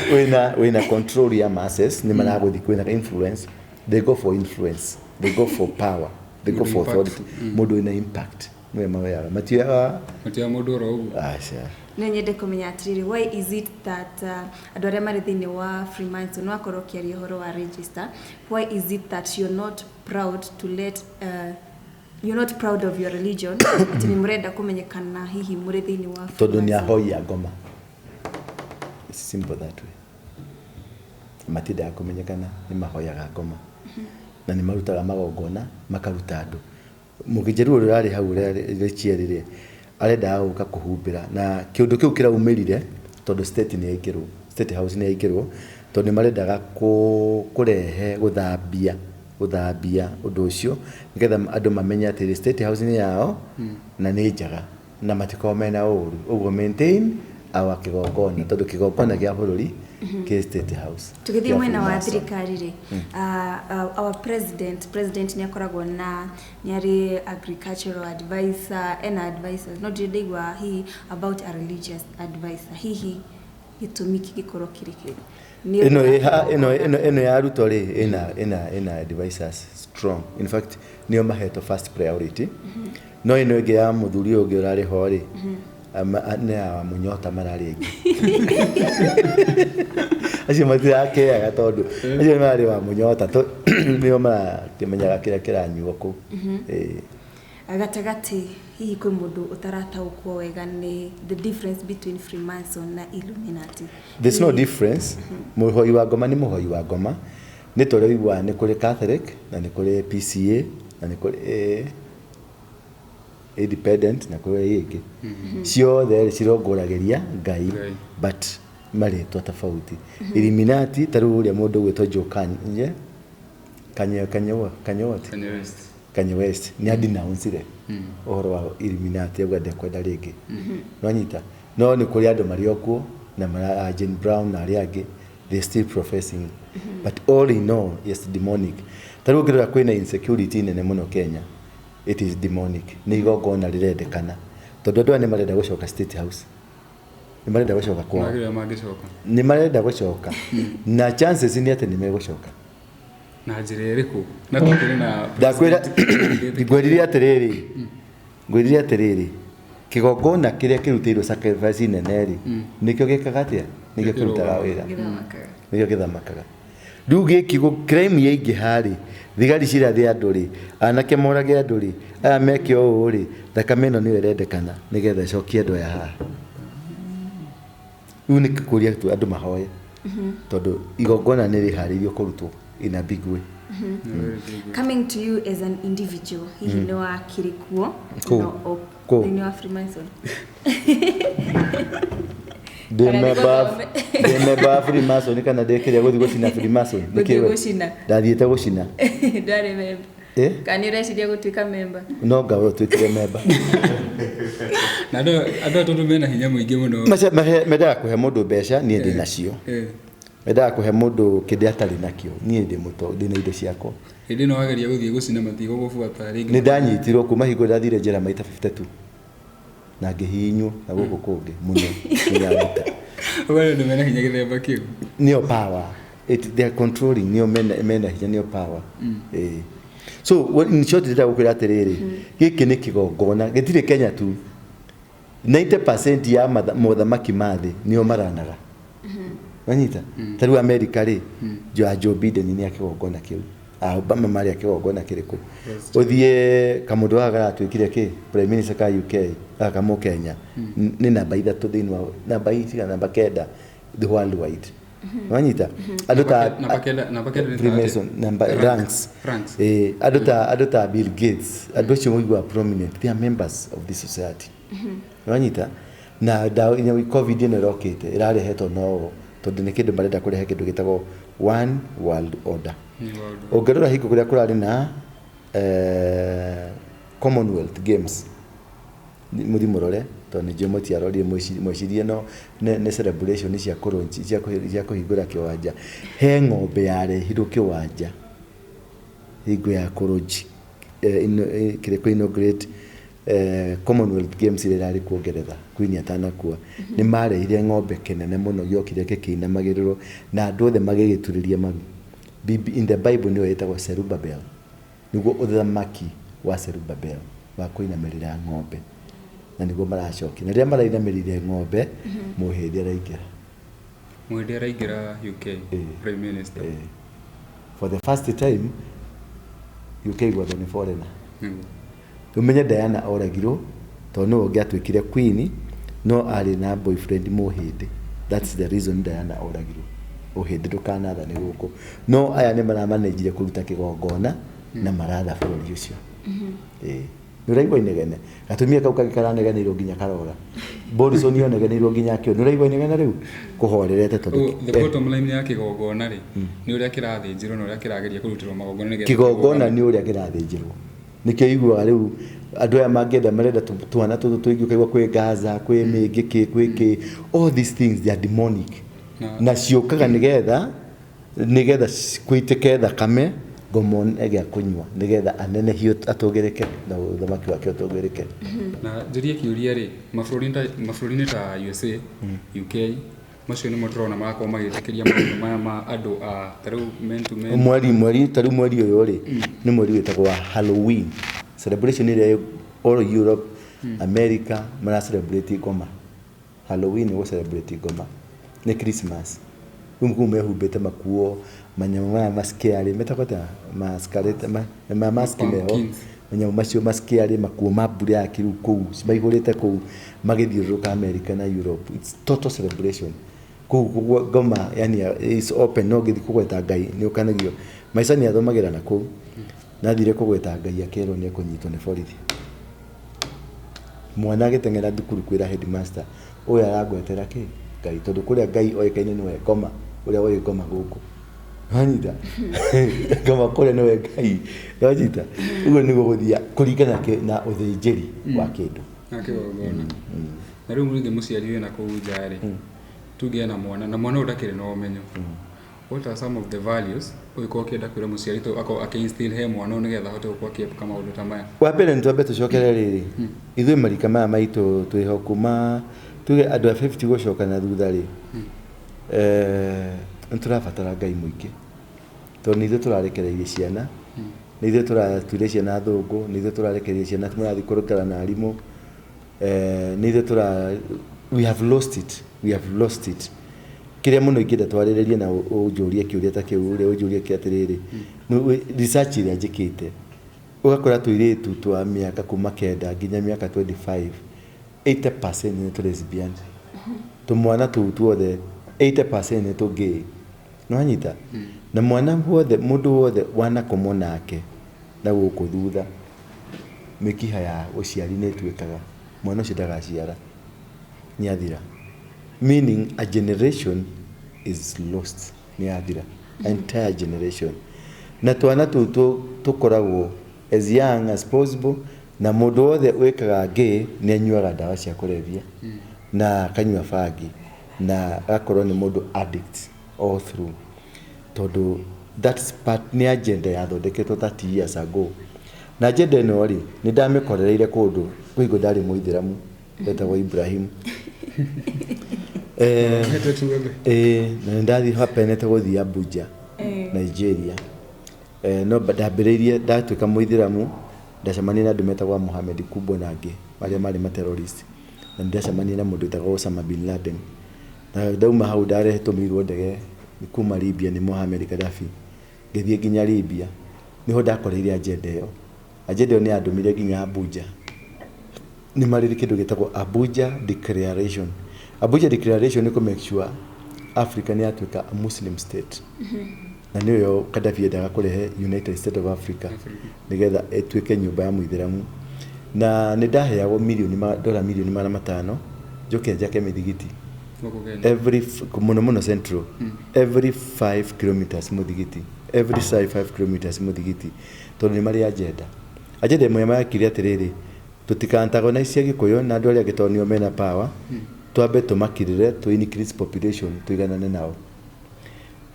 wĩna control ya masses, nĩ maragũthiĩ kwĩna influence. They go for influence, they go for power, they go for authority. Mũndũ wĩna impact nĩwe maoyaga. Matioyaga Matioyaga mũndũ oro ũguo. Aca. No nyende kũmenya atĩrĩrĩ, why is it that andũ arĩa marĩ thĩinĩ wa Freemason no akorwo ũkĩaria ũhoro wa register, why is it that you're not proud to let, you're not proud of your religion, atĩ nĩ mũrenda kũmenyekana hihi mũrĩ thĩinĩ wa Tondũ nĩ Freemason? ahoi a ngoma. It's simple that way. Matindaga kũmenyekana nĩ mahoyaga ngoma. Na nĩ marutaga magongona, makaruta andũ. Mũkĩnjeru ũrĩa ũrarĩ hau ũrĩa rĩchie rĩrĩa, arendaga gũka kũhumbĩra. Na kĩũndũ kĩu kĩraumĩrire tondũ state nĩ yaingĩrwo, state house nĩ yaingĩrwo, tondũ nĩ marendaga kũrehe gũthambia ũndũ ũcio, nĩgetha andũ mamenye atĩ state house nĩ yao na nĩ njega na matikorwo mena ũru. Ũguo maintain our kĩgongona, tondũ kĩgongona kĩa bũrũri kĩ state house. Tũgĩthiĩ Kĩa mwena wa Freemason. thirikari rĩ, our president nĩ akoragwo na nĩ arĩ agricultural advisor, ena advisors, no ndirĩ ndaigua hihi about a religious advisor, hihi gĩtũmi kĩngĩkorwo kĩrĩ kĩrĩkũ? Nĩ Ĩno ũndũ wa ĩ ha, kĩgongona. ĩno ya Ruto rĩ, ĩna advisors strong. In fact, nĩo mahetwo first priority. No ĩno ĩngĩ ya mũthuri ũyũ ũngĩ ũrarĩ ho rĩ, Nĩ a Munyota mararĩ aingĩ. Acio matirakeaga tondũ acio mararĩ wa Munyota nĩo marakĩmenyaga kĩrĩa kĩranyuo kũu. Ĩĩ. Gatagatĩ hihi kwĩ mũndũ ũtarataũkwo wega nĩ the difference between Freemason na Illuminati? There's no difference. Mũhoi wa ngoma nĩ mũhoi wa ngoma. Nĩ ta ũrĩa ũiguaga nĩ kũrĩ Catholic na nĩ kũrĩ PCA na nĩ kũrĩ Independent na kũrĩ ĩngĩ. Ciothe rĩ cirongoragĩria Ngai but marĩtwa tofauti. Illuminati ta rĩu ũrĩa mũndũ ũgwĩtwo Joe Kanye Kanye Kanye Kanye what? Kanye West. Kanye West nĩ adinauncire ũhoro wa Illuminati, auga ndekwenda rĩngĩ. Nwanyita? No nĩ kũrĩ andũ marĩ o kuo na mara Jane Brown na arĩa angĩ, they still professing, but all in all yes, demonic. Ta rĩu ũngĩrora kwĩna insecurity nene mũno Kenya, it is demonic. Nĩ igongona rĩrendekana tondũ andũ aya nĩ marenda gũcoka State House, nĩ marenda gũcoka kwao. Magĩrĩra mangĩcoka. Nĩ marenda gũcoka na chances nĩ atĩ nĩ megũcoka. Na njĩra ĩrĩkũ? Na tũkĩrĩ na Ndakwĩra, ngwĩrire atĩrĩrĩ, kĩgongona kĩrĩa kĩrutĩirwo sacrifice nene rĩ, nĩkĩo gĩkaga atĩa? Nĩkĩo kĩrutaga wĩra, nĩkĩo gĩthamakaga. Rĩu gĩkĩ crime yaingĩha rĩ, thigari cirathe andũ rĩ, anake morage andũ rĩ, aya meke ũũ rĩ, thakame ĩno nĩyo ĩrendekana nĩgetha ĩcokie andũ aya haha. Rĩu nĩ kũria tu andũ mahoye tondũ igongona nĩ rĩharĩirio kũrutwo in a big way. Coming to you as an individual, hihi nĩ wakĩrĩ kuo? Kũ? No, Kũ? Thĩinĩ wa Freemason? Ndĩ Kana nĩ member gũthome? Ndĩ member wa Freemason kana ndĩ kĩrĩa gũthiĩ gũcina Freemason? Nĩ Gũthiĩ kĩwe? gũcina. Ndathiĩte gũcina. Ndwarĩ member? Eh? Kana nĩ ũreciria gũtuĩka member? No ngawe ũtuĩkire member. Na andũ aya tondũ mena hinya mũingĩ mũno. Mendaga kũhe mũndũ mbeca, niĩ ndĩ nacio. Mendaga kũhe mũndũ kĩndĩ atarĩ nakĩo, niĩ ndĩ mũto, ndĩ na indo ciakwa. Hĩndĩ ĩno wageria gũthiĩ gũcina matigũgũbuata rĩngĩ. Nĩ ndanyitirwo kuma hingo ndathire njera maita 52 na ngĩhihinywo na gũkũ kũngĩ mũno nginya nduta. Ũguo andũ mena hinya gĩthemba kĩu. Nĩyo power. They are controlling, nĩo mena hinya, nĩo power. Eh. So in short ndĩrenda gũkwĩra atĩrĩrĩ, gĩkĩ nĩ kĩgongona gĩtirĩ Kenya tu. 90% ya mothamaki ma thĩ nĩo maranaga. Wanyita? Ta rĩu America rĩ, Joe Biden nĩ a kĩgongona kĩu. A Obama marĩ a kĩgongona kĩrĩkũ? Ũthiĩ kamũndũ gaka karatuĩkire kĩ? Prime Minister ka UK, gaka Mũkenya. Nĩ namba 3 thĩinĩ wa namba cigana, namba 9 the worldwide. Wanyita? Andũ ta Namba 9, namba 9 nĩ ta atĩa? Freemason number ranks. Ranks. Eh, andũ ta Bill Gates, andũ acio mũiguaga prominent, they are members of this society. Wanyita? Na ndawa COVID ĩno ĩrokĩte ĩrarehetwo no tondũ nĩ kĩndũ marenda kũrehe, kĩndũ gĩtagwo one world order. New world. Ũngĩrora hingo kũrĩa kũrarĩ na Commonwealth Games, mũthi mũrore tondũ nĩ njũĩ mũtiarorire, mwecirie no nĩ celebration cia kũrũnci cia kũhingũra kĩwanja. He ng'ombe yarehirwo kĩwanja hingo ya kũrũnji kĩrĩa kũ inaugurate Commonwealth Games ĩrĩa ĩrarĩ kuo Ngeretha Queen atanakua. Nĩ marehire ng'ombe kĩnene mũno gĩokire gĩkĩinamagĩrĩrwo na andũ othe magĩgĩturĩria maru. In the Bible nĩyo ĩtagwo Zerubbabel, nĩguo ũthamaki wa Zerubbabel wa kũinamĩrĩra ng'ombe, na nĩguo maracokia. Na rĩrĩa marainamĩrĩire ng'ombe, mũhĩndĩ araingĩra. Mũhĩndĩ araingĩra UK? Prime Minister? Eh. For the first time UK gwathwo nĩ foreigner. Ũmenye Diana oragirwo tondũ nĩwe ũngĩatuĩkire queen, no arĩ na boyfriend mũhĩndĩ. That's the reason Diana oragirwo. Ũhĩndĩ ndũkanathane gũkũ. No aya nĩ maramanĩnjire kũruta kĩgongona na maratha bũrũri ũcio. Ĩĩ. Nĩ ũraigua inegene? Gatumia kau kangĩ karanegeneirwo nginya karora. Morrison onegeneirwo nginya akĩo. Nĩ ũraigua inegene rĩu? Kũhorerete tondũ Oh, the bottom line ya kĩgongona rĩ, nĩ ũrĩa kĩrathĩnjĩrwo na ũrĩa kĩrageria kũrutĩrwo magongona nĩgetha Kĩgongona nĩ ũrĩa kĩrathĩnjĩrwo. Nĩkĩo iguaga rĩu andũ aya mangĩenda marenda twana tũtũ tũingĩ, ũkaigua kwĩ Gaza, kwĩ mĩngĩ kĩ, kwĩ kĩ. All these things, they are demonic. Na ciũkaga nĩgetha kũitĩke thakame, ngomon gĩa kũnyua nĩgetha anenehio, atũgĩrĩke na ũthamaki wake ũtũgĩrĩke. Na njũrie kĩũria rĩ, mabũrũri-inĩ ta USA, UK, macio nĩmo tũrona marakorwo magĩtĩkĩria maũndũ maya ma andũ a ta rĩu men to men. Mweri ta rĩu mweri ũyũ rĩ, nĩ mweri wĩtagwo wa Halloween celebration ĩrĩa all Europe. America mara celebrate ngoma. Halloween nĩ gũ celebrate ngoma, nĩ Christmas. Rĩu kũu mehumbĩte makuo manyamũ maya mascary metagwo atĩa, mascarate ma mask meho. Pumpkins. Manyamũ macio mascary, makuo ma black, rĩu kũu maihũrĩte kũu magĩthiũrũrũka America na Europe. It's total celebration kũu ngoma, yani is open. No ũngĩthiĩ kũgweta Ngai nĩ ũkanagio. Maica nĩ athomagĩra na kũu nathire kũgweta Ngai akerwo nĩ ekũnyitwo nĩ borithi. Mwana agĩteng'era thukuru kwĩra headmaster, ũyũ arangwetera kĩ Ngai, tondũ kũrĩa Ngai oĩkaine nĩwe ngoma, ũrĩa woĩ ngoma gũkũ wanyita ngoma kũrĩa nĩwe Ngai wanyita. Ũguo nĩguo gũthia kũringana na ũthĩnjĩri wa kĩndũ. Na kĩgongona. Na rĩu rĩngĩ mũciari wĩna kũu nja rĩ, tuge ena mwana na mwana ũyũ ndakĩrĩ na ũmenyo, what are some of the values ũngĩkorwo ũkĩenda kwĩra mũciari to akorwo akĩ-instill he mwana ũyũ nĩgetha ahote gũkorwo akĩepuka maũndũ ta maya? Wa mbere nĩ twambe tũcokere rĩrĩ, ithuĩ marika maya maitũ twĩho kuma tuge andũ a 50 gũcoka na thutha rĩ, nĩ tũrabatara Ngai mũingĩ, tondũ nĩ ithuĩ tũrarekereirie ciana, nĩ ithuĩ tũratuire ciana thũngũ, nĩ ithuĩ tũrarekereirie ciana mũrathiĩ kũrũkara na arimũ, nĩ ithuĩ tũra, we have lost it, we have lost it. Kĩrĩa mũno ingĩenda twarĩrĩrie na ũnjũrie kĩũria ta kĩu ũrĩa ũnjũrie kĩa atĩrĩrĩ, research ĩrĩa njĩkĩte, ũgakora tũirĩtu twa mĩaka kuma 9 nginya mĩaka 25, 80% nĩ tũ lesbian. Tũmwana tũu tuothe 80% nĩ tũ gay. Nĩwanyita? Na mwana wothe, mũndũ wothe wanakomwo nake na gũkũ thutha, mĩkiha ya ũciari nĩ ĩtuĩkaga mwana ũcio ndagaciara, nĩ athira. Meaning a generation is lost, nĩ yathira, entire generation. Na twana tũu tũkoragwo as young as possible, na mũndũ wothe wĩkaga gay nĩ anyuaga ndawa cia kũrebia na akanyua bangi na agakorwo nĩ mũndũ addict all through, tondũ that's part nĩ agenda yathondeketwo 30 years ago. Na agenda ĩno rĩ, nĩ ndamĩkorereire kũndũ kwĩ ndarĩ mũithĩramu wetagwo Ibrahim. Na nĩ ndathiĩ hapenete gũthiĩ Abuja, Nigeria. No ndambĩrĩirie ndatuĩka mũithĩramu, ndacemania na andũ metagwo Mohamed Kubwa na angĩ arĩa marĩ ma terrorist, na ndacemania na mũndũ wetagwo Osama bin Laden. Na ndauma hau ndaretũmĩirwo ndege kuma Libya nĩ Mohamed Gaddafi, ngĩthiĩ nginya Libya, nĩho ndakoreire agenda ĩyo. Agenda ĩyo nĩ yandũmire nginya Abuja. Nĩ marĩ kĩndũ gĩtagwo Abuja Declaration. Abuja Declaration nĩ kũ make sure Africa nĩ yatuĩka a Muslim state, na nĩyo Gaddafi endaga kũrehe United States of Africa nĩgetha ĩtuĩke nyũmba ya mũithĩramu. Na nĩ ndaheagwo mirioni dola milioni 500 njoke njake mĩthigiti gũkũ Kenya. Every mũno mũno central, every 5 kilometers mũthigiti, every 5 kilometers mũthigiti, tondũ nĩ marĩ agenda. Ĩmwe makire atĩrĩrĩ, tũtika-antagonize Gĩkũyũ na andũ arĩa angĩ tondũ nĩo mena power, twambe tũmakirĩre tũ increase population tũiganane nao.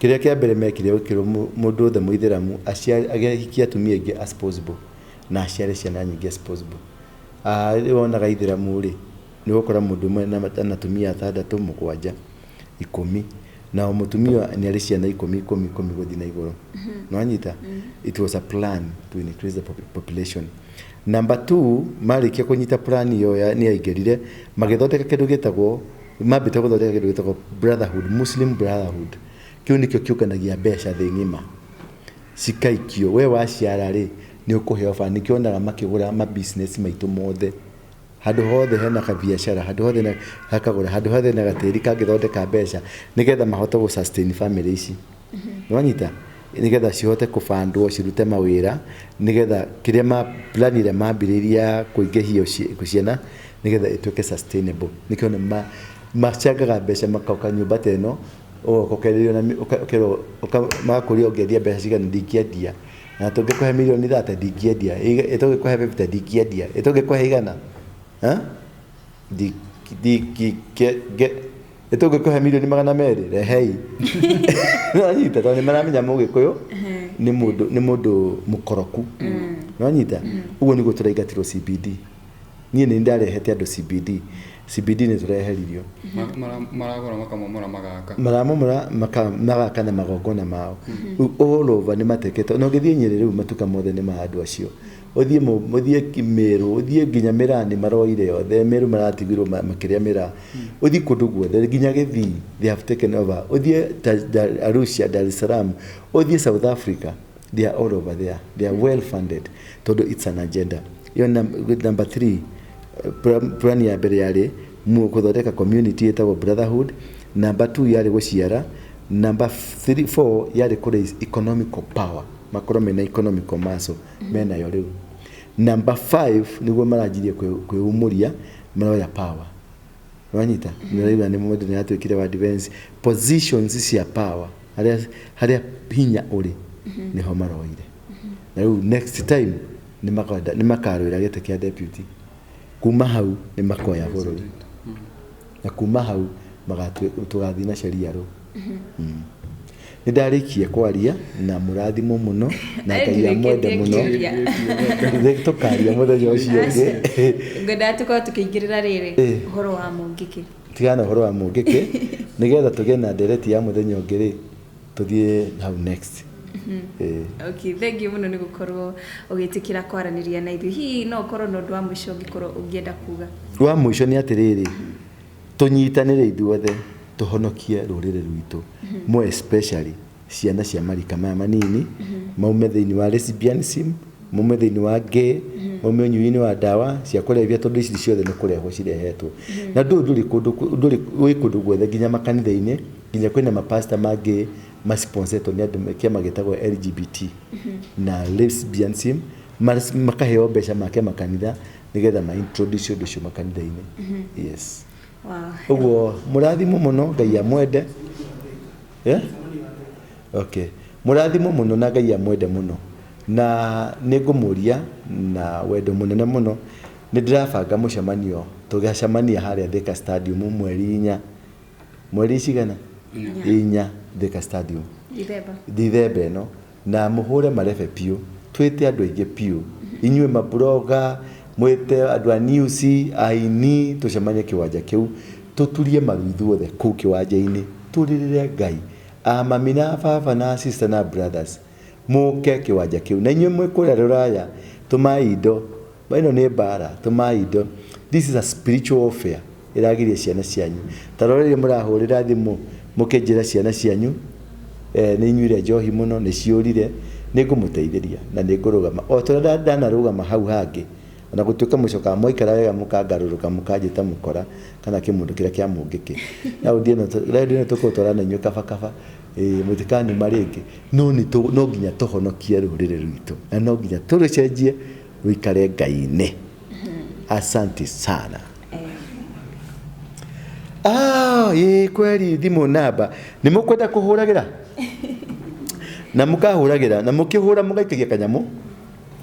Kĩrĩa kĩa mbere mekire, gũkĩrwo mũndũ wothe mũithĩramu ahikie atumia aingĩ as possible na aciare ciana nyingĩ as possible. Rĩu wonaga ithĩramu rĩ, nĩ ũgũkora mũndũ ũmwe na atumia atandatũ, mũgwanja, 10, na o mũtumia nĩ arĩ ciana 10, 10, 10 gũthiĩ na igũrũ. Nĩwanyita? It was a plan to increase the population. Number two, marĩkia kũnyita plan ĩyo nĩ yaingĩrire, magĩthondeka kĩndũ gĩtagwo, mambĩte gũthondeka kĩndũ gĩtagwo brotherhood, Muslim Brotherhood. Kĩu nĩkĩo kĩũnganagia mbeca thĩ ng'ima cikaikio, we waciara rĩ, nĩ ũkũheo ba. Nĩkĩo wonaga makĩgũra ma business maitũ mothe, handũ hothe hena kabiacara, handũ hothe na hakagũra, handũ hothe na gatĩri kangĩthondeka mbeca, nĩgetha mahote gũ sustain family ici. Nĩwanyita? Nĩgetha cihote kũbandwo cirute mawĩra, nĩgetha kĩrĩa ma plan ĩrĩa mambĩrĩirie ya kũingĩhia ciana nĩgetha ĩtuĩke sustainable. Nĩkĩo nĩ macangaga mbeca, makoka nyũmba ta ĩno, ũgoka ũkerĩrio na ũkerwo magakũria ũngĩendia mbeca cigana. Ndingĩendia. Na tũngĩkũhe mirioni 30? Ndingĩendia. Tũngĩkũhe 50? Ndingĩendia. Tũngĩkũhe 100? Ha? Tũngĩkũhe mirioni 200? Rehei. Nĩwanyita? Tondũ nĩ maramenya mũgĩkũyũ nĩ mũndũ mũkoroku. Nĩwanyita? Ũguo nĩguo tũraingatirwo CBD. Niĩ nĩ ndarehete andũ CBD. CBD nĩ tũreheririo. Maragũra makamomora magaka. Maramomora magaka na magongona mao. All over nĩ matekete. Na ũngĩthiĩ Nyĩrĩ rĩu matuka mothe nĩ ma andũ acio. Ũthiĩ ũthiĩ Meru, ũthiĩ nginya Mĩraa nĩ maroire yothe. Meru maratigirwo makĩrĩa mĩraa. Ũthiĩ kũndũ guothe nginya Gĩthii they have taken over. Ũthiĩ Arusha, Dar es Salaam, ũthiĩ South Africa, they are all over there. They are well funded tondũ it's an agenda. Iyo number 3, plan ya mbere yarĩ gũthondeka community ĩtagwo brotherhood. Number 2 yarĩ gũciara. Number 3 4 yarĩ kũ raise economical power, makorwo mena economical muscle menayo rĩu. Number 5 nĩguo maranjirie kwĩumũria, maroya power. Wanyita? Nĩraigua nĩ mũndũ nĩatuĩkire wa defense positions cia power, harĩa hinya ũrĩ nĩho maroire. Na rĩu next time nĩmakarũĩra gĩtĩ kĩa deputy. Kuma hau nĩmakoya bũrũri. Na kuma hau tũgathiĩ na sheria rĩu. Nĩ ndarĩkia kwaria na mũrathimo mũno na Ngai amwende mũno. Tũkaria mũthenya ũcio ũngĩ. Ngwendaga tũkorwo tũkĩingĩrĩra rĩrĩ ũhoro wa Mũngĩkĩ. Tigana ũhoro wa Mũngĩkĩ nĩgetha tũgĩe na ndereti ya mũthenya ũngĩ rĩ, tũthiĩ hau next. Okay, thank you mũno nĩ gũkorwo ũgĩtĩkĩra kwaranĩria na ithuĩ. Hihi no ũkorwo na ũndũ wa mũico ũngĩkorwo ũngĩenda kuga? Wa mũico nĩ atĩrĩrĩ, tũnyitanĩre ithuothe tũhonokie rũrĩrĩ rwitũ, more especially ciana cia marika maya manini, maume thĩinĩ wa lesbianism, maume thĩinĩ wa gay, maume ũnyui-inĩ wa ndawa cia kũrebia, tondũ ici ciothe nĩ kũrehwo cirehetwo. Na ndũrĩ kũndũ, ndũrĩ wĩ kũndũ guothe nginya makanitha-inĩ, nginya kwĩna mapasta mangĩ masponsetwo nĩ andũ kĩama gĩtagwo LGBT na lesbianism, makaheo mbeca make makanitha nĩgetha ma introduce ũndũ ũcio makanitha-inĩ. Yes. Ũguo mũrathimo mũno, Ngai amwende. Yeah? Okay. Mũrathimo mũno na Ngai amwende mũno. Na nĩngũmũria na wendo mũnene mũno, nĩ ndĩrabanga mũcemanio, tũgacemania harĩa Thika Stadium mweri 4. Mweri cigana? 4 Thika Stadium. Dithemba ĩno. Na mũhũre marebe piũ, twĩte andũ aingĩ piũ. Inyuĩ mabloga, mwĩte andũ a news, aini, tũcemanie kĩwanja kĩu, tũturie maru ithuothe kũu kĩwanja-inĩ, tũrĩrĩre Ngai. Mami na baba na sister na brothers, mũke kĩwanja kĩu. Na inyuĩ mwĩ kũrĩa rũraya, tũmai indo. Ĩno nĩ mbara, tũmai indo. This is a spiritual warfare. Ĩragiria ciana cianyu. Ta rora rĩrĩa mũrahũrĩra thimũ mũkĩnjĩra ciana cianyu, nĩ inyuire njohi mũno, nĩ ciũrire, nĩ ngũmũteithĩria na nĩ ngũrũgama. O ta ũrĩa ndanarũgama hau hangĩ, ona gũtuĩka mũcokaga mwaikara wega mũkangarũrũka mũkanjĩta mũkora kana kĩmũndũ kĩrĩa kĩa Mũngĩkĩ. Raundi ĩno tũkũtwara na inyuĩ kabakaba, mũtikanuma rĩngĩ. No no nginya tũhonokie rũrĩrĩ rwitũ na no nginya tũrũcenjie rũikare Ngai-inĩ. Asante sana. Ĩ kweli thimũ namba nĩ mũkwenda kũhũragĩra na mũkahũragĩra na mũkĩhũra mũgaikagia kanyamũ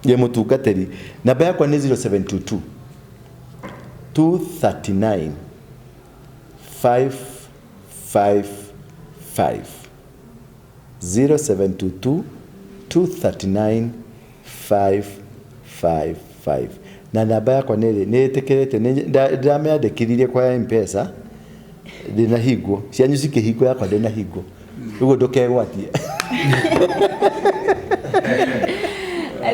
ya mũtungatĩri. Namba yakwa nĩ 0722 239 555. 0722 239 555. Na namba yakwa nĩ ĩtĩkĩrĩte, ndĩramĩandĩkithirie kwa M-Pesa, ndĩnahingwo, cianyu cikĩhingwo yakwa ndĩnahingwo, ũguo ndũkegwatie.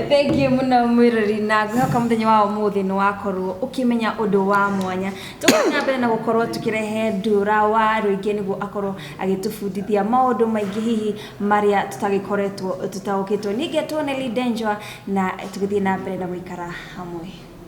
Thank you mũno mwĩrori, na ngwĩhoka mũthenya wa ũmũthĩ nĩ wakorwo ũkĩmenya ũndũ wa mwanya. Tũgũthiĩ na mbere na gũkorwo tũkĩrehe Ndura wa Rũingĩ nĩguo akorwo agĩtũbundithia maũndũ maingĩ hihi marĩa tũtagĩkoretwo tũtaũkĩtwo. Niĩ ngetwo Nelly Denjwa na tũgĩthiĩ na mbere na gũikara hamwe.